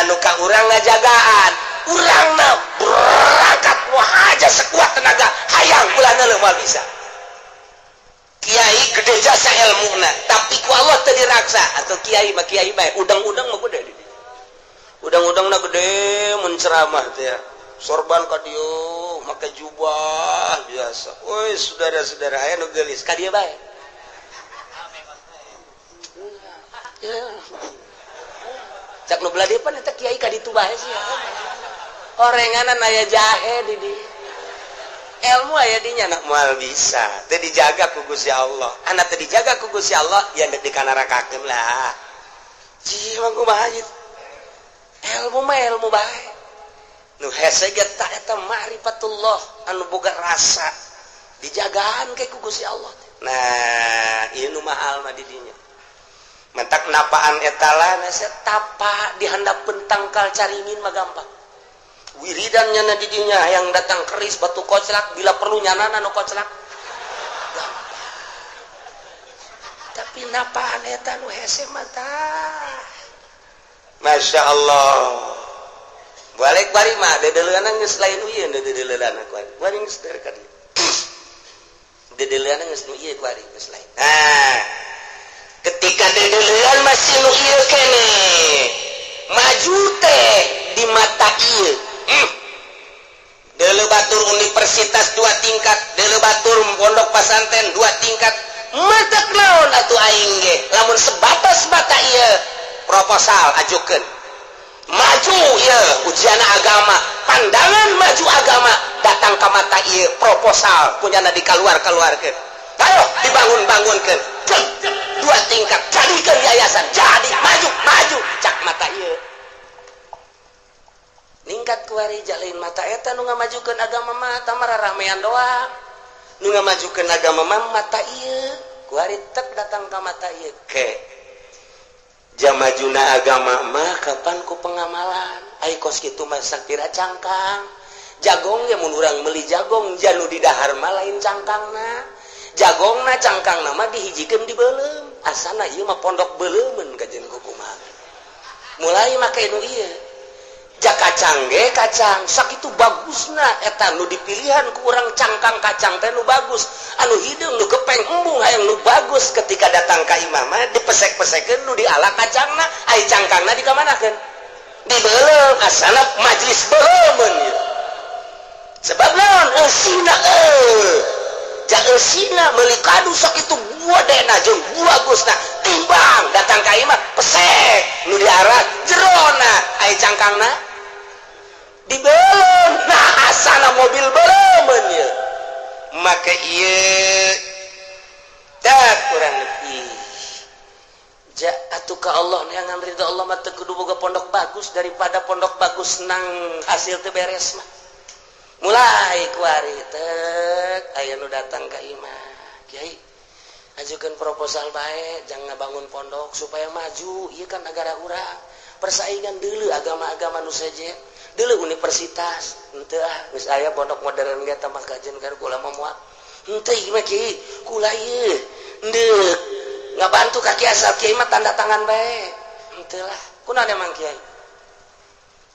Speaker 2: anu ka urang ngajagaan, urangna berangkat aja sekuat tenaga hayang ulah neuleuh moal bisa. Kiai gede jasa ilmuna, tapi ku Allah teu diraksa. Atau kiai mah kiai bae, udang-udang mah gede, udang-udang na gede mun ceramah teh ya. Sorban ka dieu, make jubah biasa. Woi, saudara-saudara, aya nu geulis ka dieu bae. Cak nu belah dieu pan eta kiai ka ditu bae sih. Orenganan aya jahe di dieu. Ilmu aya di nyana moal bisa. Teu dijaga ku Gusti Allah. Anak teu dijaga ku Gusti Allah, ya dek dikanarakakeun lah. Ji mah kumaha ieu? Ilmu mah ilmu bae. Nu hese ge ta eta ma'rifatullah anu boga rasa dijagaan ke ku Gusti Allah. Nah, ieu nu mahal mah di dinya. Mentak napaan eta lah tapa di handapeun tangkal caringin mah gampang. Wiridan nyana di dinya yang datang keris batu koclak, bila perlu nyana nu koclak. Gampang. Tapi napaan eta nu hese mah tah. Masya Allah. Balik bari mah dedeleunan geus lain ieu, dedeleunan ku ari. Bari geus dari ka dieu. Dedeleunan geus nu ieu ku ari geus lain. Nah, ketika dedeleuan masih nu ieu kene. Maju teh di mata ieu. Deuleu batur universitas dua tingkat, deuleu batur pondok pasantren dua tingkat. Matak naon atuh aing ge lamun sebatas mata ieu proposal ajukeun. Maju ya ujian agama, pandangan maju agama datang ke mata ieu proposal punya di keluar keluarkeun. Ayo dibangun-bangunkan dua tingkat, jadikan yayasan, jadi maju maju. Cak mata ieu ningkat kuari jalin mata eta nu ngamajukeun agama mah mata ramean doang. Nu ngamajukeun agama mah mata ieu. Kuari tek datang ka mata ieu ke jamajuna agama mah kapan ku pengamalan. Ai kos kitu mah sakira cangkang jagong ya. Mun urang meuli jagong, janu di dahar mah lain cangkangna jagongna, cangkang nama dihijikeun di beuleum. Asana ieu mah pondok beuleumeun kajen kukumaha. Mulai make nu ieu ja kacang ge kacang sakitu bagusna eta nu dipilihan ku urang. Cangkang kacang teh nu bagus, anu hideung, nu gepeng, embung, hayang nu bagus. Ketika datang ka imah mah dipesek-pesekeun nu diala kacangna, ai cangkangna dikamanakeun? Di beuleum. Asana majlis beuleumeun ieu. Sebab naon? Eusina ja eusina meuli kadu sakitu buadena jeung bagusna, timbang datang ka imah pesek nu diarak jerona, ai cangkangna di beuleum. Nah, asana mobil beuleum ieu. Make ieu tak kurang lebih ja atuh ka Allah neangan ridho Allah mah teu kudu boga pondok bagus. Daripada pondok bagus nang hasil teu beres mah. Mulai kuari tek aya nu datang ka imah, "Kiai, ajukan proposal baik, jangan bangun pondok supaya maju. Iya kan negara urang persaingan dulu agama-agama nu sejen dulu universitas." "Henteu ah, geus aya pondok modern ge tambah kajian kan kula mah moal." "Henteu ieu mah, Kiai, kula ieu ndek ngabantu ka kiai, asal kiai mah tanda tangan bae." "Henteu lah, kunaon emang, Kiai?"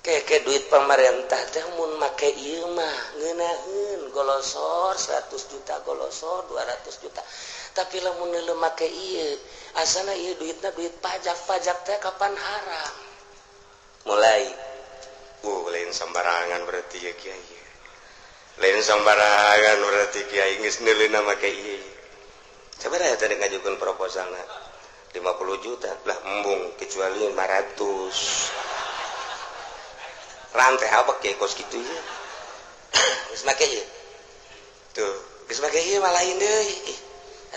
Speaker 2: "Keke duit pemerintah teh mun make ieu mah ngeunaheun golosor 100 juta, golosor 200 juta, tapi lamun neuleu make ieu asana ieu duitna duit pajak, pajak teh kapan haram." Mulai
Speaker 1: Lain sembarangan berarti ya, Kiai, lain sembarangan berarti Kiai geus neuleuna make ieu. Sabaraha tadi ngajukeun proposalna? 50 juta lah, embung, kecuali 500 rantai apa kiai kos kitu ya.
Speaker 2: Geus make ieu
Speaker 1: Tuh.
Speaker 2: Geus make ieu mah lain deui. Ih,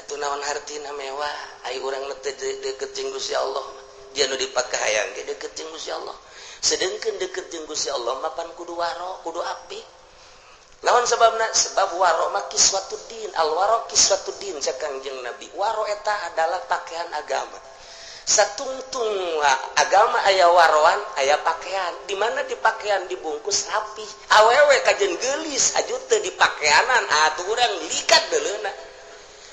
Speaker 2: atuh naon hartina mewah, ai urang nu teu deket jeung Gusti Allah mah. Dia nu dipake hayang ge deket jeung Gusti Allah, sedengkeun deket jeung Gusti Allah mah pan kudu waro, kudu apik. Lawan sebabna? Sebab waro mah kiswatuddin, al waro kiswatuddin cek Kangjeng Nabi. Waro eta adalah pakaian agama. Satungtung agama aya waroan, aya pakaian. Di mana di pakaian dibungkus rapi, awewe kajen gelis aju teu di pakaianan atuh urang likat deuleuna,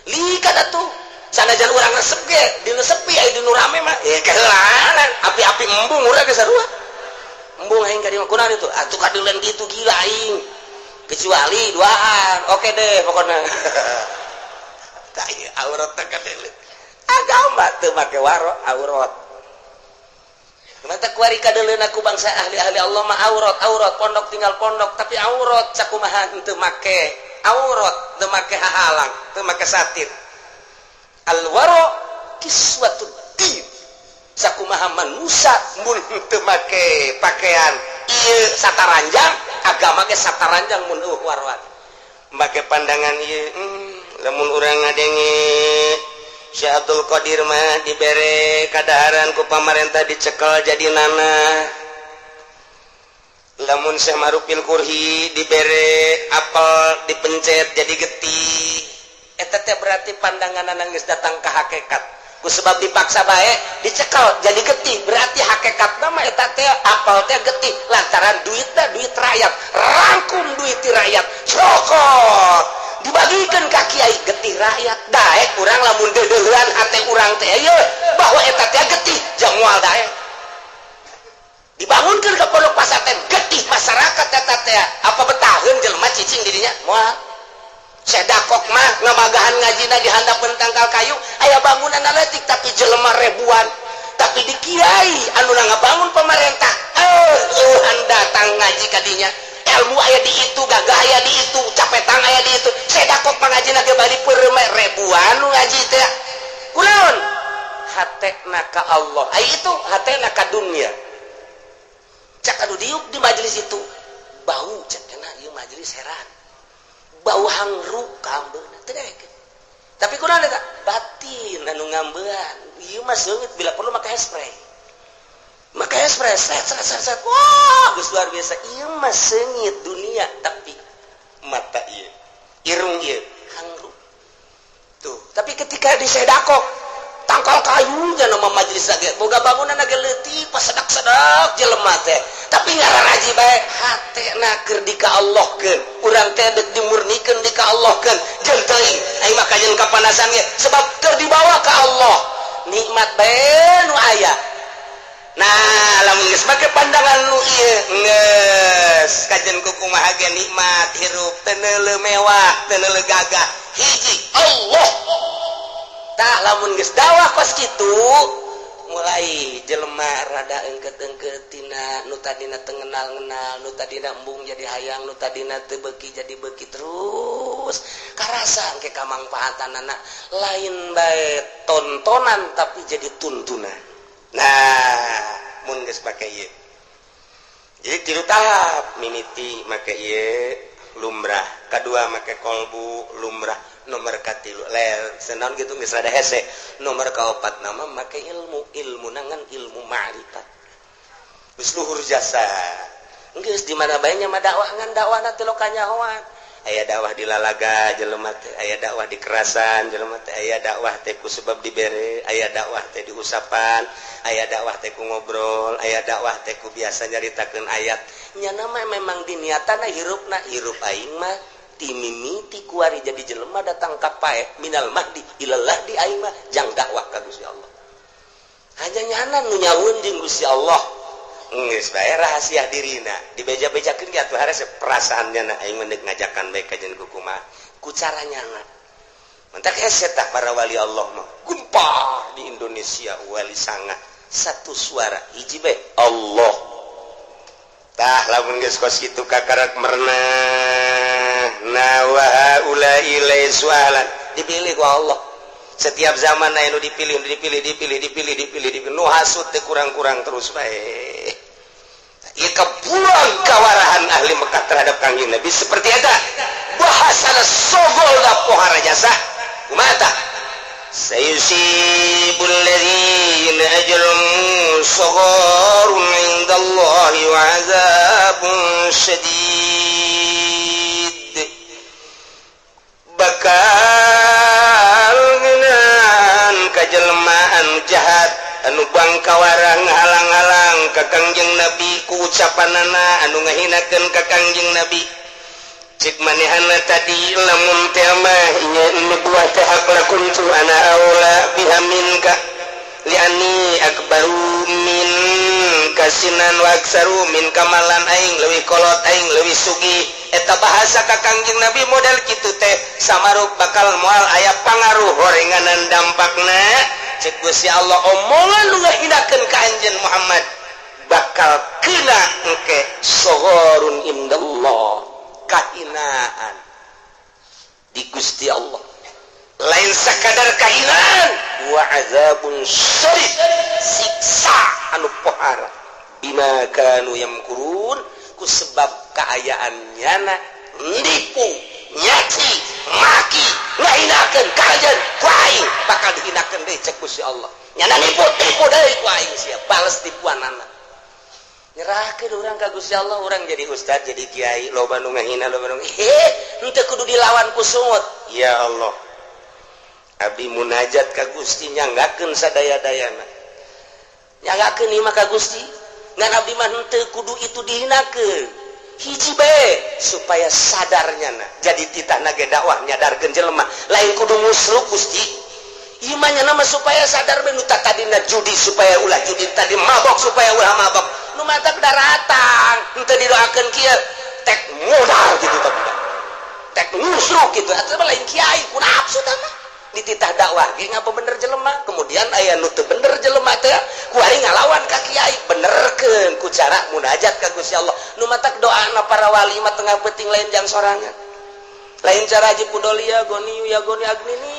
Speaker 2: likat atuh. Sanajan urang resep ge di nu sepi, aya di nu rame mah eh keheulaan api-api, embung urang ge sarua, embung aing ka dieu. Kunaon itu atuh kadeuleun kitu? Gila aing, kecuali duaan, oke deh pokoknya.
Speaker 1: Tak aurat teh kadeuleun.
Speaker 2: Agama teu make waro aurat. Mata kuari kadeuleun ku bangsa ahli-ahli Allah mah aurat, aurat pondok, tinggal pondok tapi aurat. Sakumaha teu make aurat, teu make hahalang, teu make satir. Al waro kiswatud din. Sakumaha manusia mun teu make pakaian ieu sataranjang, agama ge sataranjang mun eueuh waroan.
Speaker 1: Make pandangan ieu, lamun urang ngadenge Syekh Abdul Qadir mah dibere kadaharan ku pamarentah, dicekel jadi nanah. Lamun Syekh Marufil Kurhi dibere apel, dipencet jadi getih.
Speaker 2: Eta teh berarti pandangan geus datang ke hakikat. Ku sebab dipaksa bae dicekel jadi getih, berarti hakikat nama eta teh apel teh getih lantaran duitna duit rakyat, rangkum duit ti rakyat, cokot dibagikan ka kiai, getih rakyat. Daek urang lamun deudeuhan hate urang teh ieu bahwa eta teh getih, jang moal daek dibangunkeun ke pondok pasantren getih masyarakat eta teh. Apa betaheun jelema cicing di dinya? Moal. Sedakok mah ngamagahan ngajina di handapeun tangkal kayu, aya bangunan leutik tapi jelema ribuan. Tapi di kiai anu ngabangun pemerintah, eueuhan datang ngaji kadinya. Ilmu aya di itu, gagah aya di itu, capetang aya di itu. Sedakok mah ngajina ge bari peureum, ribuan nu ngaji teh. Kunaon? Hatena ka Allah, ai itu hatena ka dunia. Cak anu diuk di majelis itu bau, cek kena ieu majelis heran bau hangru kambeuna teu daekeun.
Speaker 1: Tapi kunaon eta batin anu ngambean? Ieu mah seungit, bila perlu make spray, make spray, set set set set. Wah, geus luar biasa. Ieu mah seungit dunia, tapi mata ieu, irung ieu hangrup tuh. Tapi ketika disedako tangkal kayu nama majelis lagi boga bangunan lagi leutik, pas sedak-sedak jelema teh, tapi ngararaji bae, hatena keur di ka Allah keun. Urang teh dek dimurnikeun, di ka Allah keun. Jeung teuing aing mah kajeun kapanasan ge, sebab keur dibawa ka Allah, nikmat bae nu aya. Nah, lamun geus make pandangan nu ieu, geus kajeun kumaha ge nikmat hirup, teu neuleu mewah, teu neuleu gagah, hiji Allah. Tah, lamun geus dakwah kos kitu, mulai jelema rada engket-engket tina nu tadina teu ngenal-ngenal, nu tadina embung jadi hayang, nu tadina teu beuki jadi beuki. Terus karasa engke kamangfaatanana, lain bae tontonan, tapi jadi tuntunan. Nah, mun geus make ieu, jadi tilu tahap: mimiti make ieu lumrah, kedua make kolbu lumrah, nomor katilu lel senaon gitu geus rada hese, nomor kaopat nama make ilmu, ilmu nangan ilmu ma'rifat geus luhur jasa. Geus di mana bae nya mah dakwah, ngan dakwahna teh kanyahoan. Aya dakwah di lalaga jelema teh, aya dakwah di kerasan jelema teh, aya dakwah teh ku sebab dibere, aya dakwah teh diusapan, aya dakwah teh ku ngobrol, aya dakwah teh ku biasa nyaritakeun ayat. Nya nama memang diniatana hirupna, hirup aing mah ti mimiti kuari jadi jelema datang ka pae, minal mahdi ilallah di, aing mah jang dakwah ka Gusti Allah. Hanya nyana nu nyaun jeung Gusti Allah, geus bae rahasia dirina dibeja-bejakeun ge atuh harese perasaannya. Na aing mah ngajakan bae ka jeung kumaha ku caranya na mentak hese. Tah, para wali Allah mah gempar di Indonesia, wali sanga satu suara, hiji bae, Allah. Tah, lamun geus kos kitu kakarak merenah. Nah, wa haula'i laisu ahlan, dipilih ku Allah. Setiap zaman aya nu dipilih, dipilih, dipilih, dipilih, dipilih, dipilih. Nu hasud teh kurang-kurang terus bae. Ieu kabuang kawarahan ahli Mekah terhadap Kangjeng Nabi seperti eta bahasana sogol da pohara jasa. Kumaha tah? Sayusibul ladzina ajramu sagharun indallahi wa azabun syadid. Bakal ngeunaan kajelmaan jahat anu bangkawarang halang-halang ka Kangjeng Nabi ku ucapanana anu ngahinakeun ka Kangjeng Nabi. Cek manehana tadi, lamun teh mah nya nubuah teh hak, lakuntu ana aula biha minka liani akbaru min kasinan wa aksaru min kamalan, aing leuwih kolot, aing leuwih sugih. Eta bahasa ka Kangjeng Nabi model kitu teh samaruk bakal moal aya pangaruh horenganan dampakna. Cek Gusti Allah, omongan lu ngahinakeun ka anjeun Muhammad bakal kena engke sagharun indallah, kahinaan di Gusti Allah. Lain sakadar kahinaan, wa azabun syadid, siksa anu pohara, bima kanu yamkurun, ku sebab kaayaan nyana nipu, nyaci maki, ngahinakeun ka anjeun. Ku aing bakal dihinakeun deui, cek Gusti Allah. Nyana nipu, tipu deui ku aing, sia bales tipuanana. Nyerahkeun urang ka Gusti Allah. Urang jadi ustad, jadi kiai, loba nu ngahina, loba nu he, henteu kudu dilawan ku sungut. Ya Allah, abdi munajat ka Gusti, nyanggakeun sadaya-dayana, nyanggakeun ieu mah ka Gusti. Ngan abdi mah henteu kudu itu dihinakeun, hiji bae supaya sadarnya. Na jadi titah ge dakwah nyadarkeun jelema lain kudu musluk. Gusti, ieu mah nya nama supaya sadar bae. Nu tadina judi supaya ulah judi, tadi mabok supaya ulah mabok. Nu mantak daratang henteu didoakeun kieu, tek modal gitu, tapi tek ngusruk gitu atuh mah lain kiai ku nafsu tah mah. Dititah dakwah ge ngapa bener jelema, kemudian aya nu teu bener jelema teh kuari ngalawan ka kiai, benerkeun ku cara munajat ka Gusti Allah. Nu matak doana para wali mah tengah peuting lain jang sorangan, lain cara haji pudolia goni ya goni agnini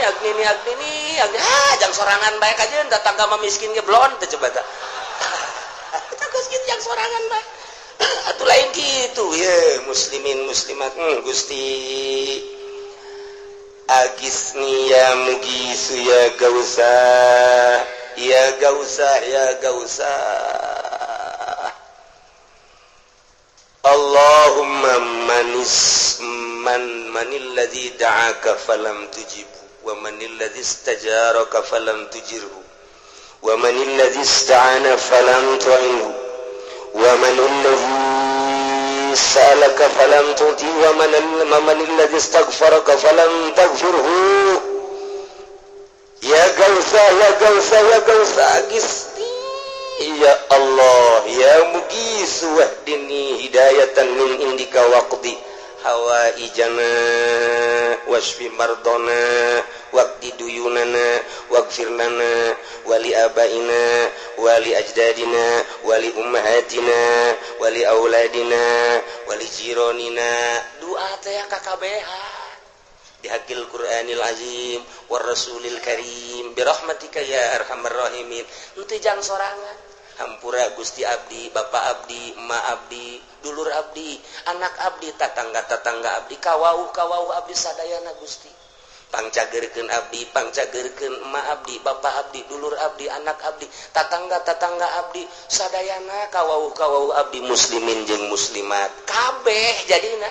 Speaker 1: agnini agnini agni, ah jang sorangan bae kajeun datang ka miskin ge blon teh. Coba tah, eta geus kitu jang sorangan bae atuh, lain kitu. Ye muslimin muslimat, Gusti. Agisni ya mugisu, ya gausa, ya gausa, ya gausa. Allahumma manis man manil ladzi da'aka falam tujibu, wa manil ladzi istajaraka falam tujirhu, wa manil ladzi ista'ana falam tu'inhu, wa manil ladzi sa'alaka falam tu'ti, wa manil ladzi istaghfaraka falam taghfirhu. Ya gausa, ya gausa, ya gausa, agisni ya Allah, ya mugisu, wahdini hidayatan min indika, waqdi hawaijana, wasfi mardona, waqdi duyunana, waghfir lana wali abaina wali ajdadina wali ummahatina wali auladina wali jironina. Doa teh KKBH bihaqil Qur'anil azim war rasulil karim birahmatika ya arhamar rahimin. Henteu jang sorangan, hampura Gusti, abdi, bapak abdi, emak abdi, dulur abdi, anak abdi, tatangga-tatangga abdi, kawauh kawauh abdi sadayana. Gusti, pangcagerkeun abdi, pangcagerkeun emak abdi, bapak abdi, dulur abdi, anak abdi, tatangga-tatangga abdi sadayana, kawauh kawauh abdi, muslimin jeung muslimat kabeh. Jadina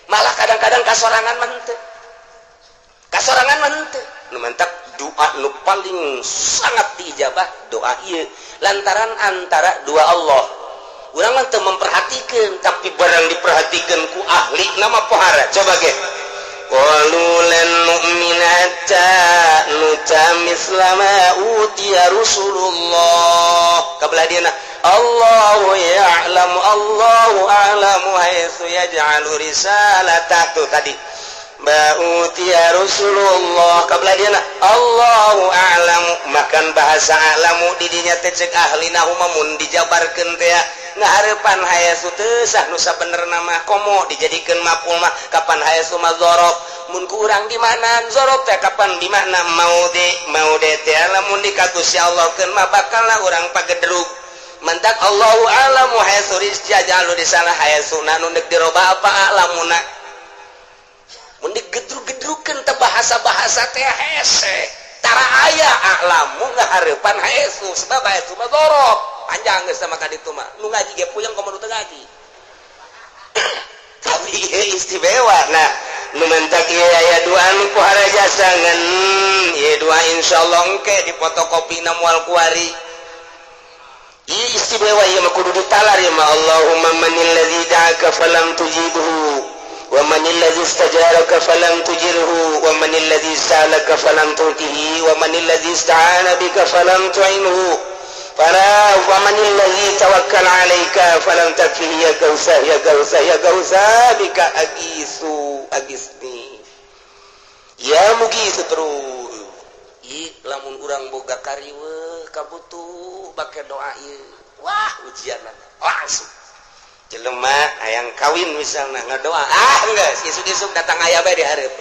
Speaker 1: malah kadang-kadang kasorangan mah henteu, kasorangan mah henteu. Nu mantap, doa nu paling sangat diijabah doa ieu, lantaran antara dua Allah. Urang mah teu memperhatikan, tapi barang diperhatikan ku ahli nama pohara. Coba ge, qalu lan nu'mina hatta nu'ta misla ma utiya Rasulullah. Kabelah dieuna Allahu ya'lamu, Allahu a'lamu haitsu yaj'alu risalata. Tuh tadi Ba'utiya Rasulullah, kabelah dieuna Allahu a'lamu. Makan bahasa a'lamu didinya teh cek ahli nahu mun dijabarkeun teh ngahareupan hayasu teu sah nu sabenerna mah, komo dijadikeun maf'ul mah. Kapan hayasu mah zorof, mun ku urang di mana zorof teh kapan di mana maudi maudi teh, lamun di ka Gusti Allah keun mah bakalna urang pagedrug. Mantak Allahu a'lamu haitsu yaj'alu risalah, hayasuna nu deuk diroba apa a'lamuna? Mun digedrug-gedrugkeun teh bahasa-bahasa teh hese tara aya a'lamu ngahareupan hayasu, sebab hayasu mah zorof. Panjang geus sama ka ditu mah, nu ngaji ge puyeng komo nu teu ngaji, tapi ieu istimewa. Nah, nu mentak ieu aya dua anu pohara jasa ngan ieu dua, insyaallah engke difotokopi na moal kuari. Ieu istimewa, ieu mah kudu ditalar ieu mah. Allahumma manil ladzi da'aka falam tujibhu, wa manil ladzi istajaraka falam tujirhu, wa manil ladzi sa'alaka falam tu'tihi, wa manil ladzi ista'ana bika falam tu'inhu, fala wa manil ladzi tawakkal 'alaika falam takfihi. Ya gausa, ya gausa, ya gausa, bika agisu, agisni ya mugisu. Terus ih, lamun urang boga kariweuh kabutuh bake doa ieu, wah, ujian langsung. Jelema hayang kawin misalnya, ngadoa, ah enggak, isuk-isuk datang aya bae di hareup.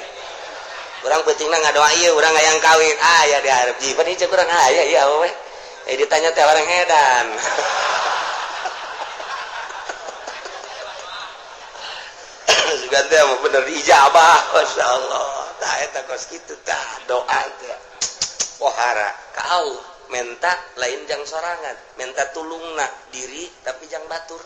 Speaker 1: Urang pentingna ngadoa ieu, urang hayang kawin, ah ya di hareup jipan ieu cek urang aya ieu apa we. Eh, ditanya teh orang edan. Sugan teh mah bener diijabah, masyaallah. Tah eta kos kitu tah doa teh. Pohara ka Allah, menta lain jang sorangan, menta tulungna diri tapi jang batur.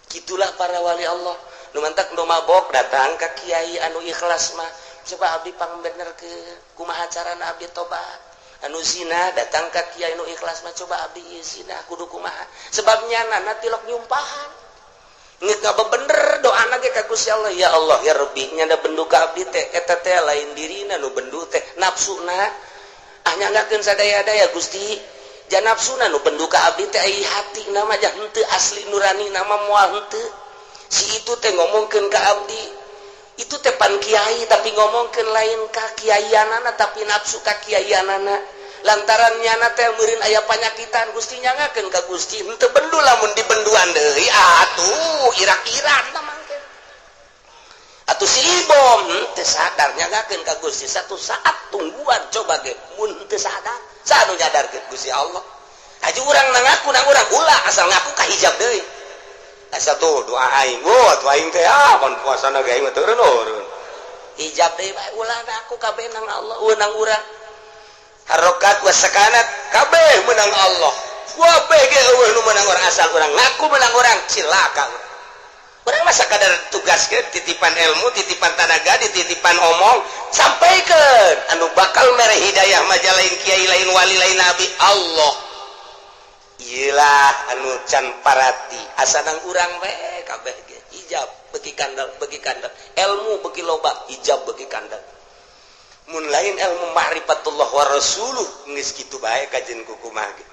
Speaker 1: Gitulah para wali Allah. Nu mantak nu mabok datang ka kiai anu ikhlas mah, coba abdi pangbener ke kumaha carana abdi tobat. Anu zina datang ka kiai nu ikhlas mah, coba abdi ieu zina kudu kumaha, sebabnya nana tilok nyumpahan. Ngeuk ngabebener doana ge ka Gusti Allah, ya Allah ya Rabbi, nyanda bendu ka abdi teh eta teh lain dirina nu bendu teh nafsuna, ah nyanggakeun sadaya-daya Gusti, ja nafsuna nu bendu ka abdi teh, ai hati nama jah henteu asli nurani nama moal henteu. Si itu teh ngomongkeun ka abdi itu teh pan kiai, tapi ngomongkeun lain ka kiaianana, tapi nafsu ka kiaianana, lantaran nyana teh meureun aya panyakitan. Gusti, nyangakeun ka Gusti henteu bendu, lamun dibenduan deui atuh irak-iran tah mangke atuh si Ibom henteu sadar. Nyangakeun ka Gusti satu saat tungguan, coba ge mun henteu sadar, saha nu nyadarkeun? Gusti Allah. Haji urang na ngaku na urang ulah asal ngaku ka hijab deui, asa tuh doa aing, wah tuh aing teh, ah pan puasana ge aing mah turun turun. Hijab deui bae, ulah aku kabeh nang Allah, menang urang. Harokat wa sakanat kabeh menang Allah. Kabeh ge euweuh nu menang urang, asal urang ngaku menang urang, cilaka urang. Urang masa kadar tugas ke titipan ilmu, titipan tanaga, dititipan omong, sampaikan. Anu bakal mere hidayah mah lain kiai, lain wali, lain nabi, Allah. Iyalah anu can parati, asa nang urang we kabeh ge. Hijab beki kandel, beki kandel, ilmu beki loba, hijab beki kandel. Mun lain ilmu ma'rifatullah wa rasuluh, geus kitu bae kajen kukumaha ge.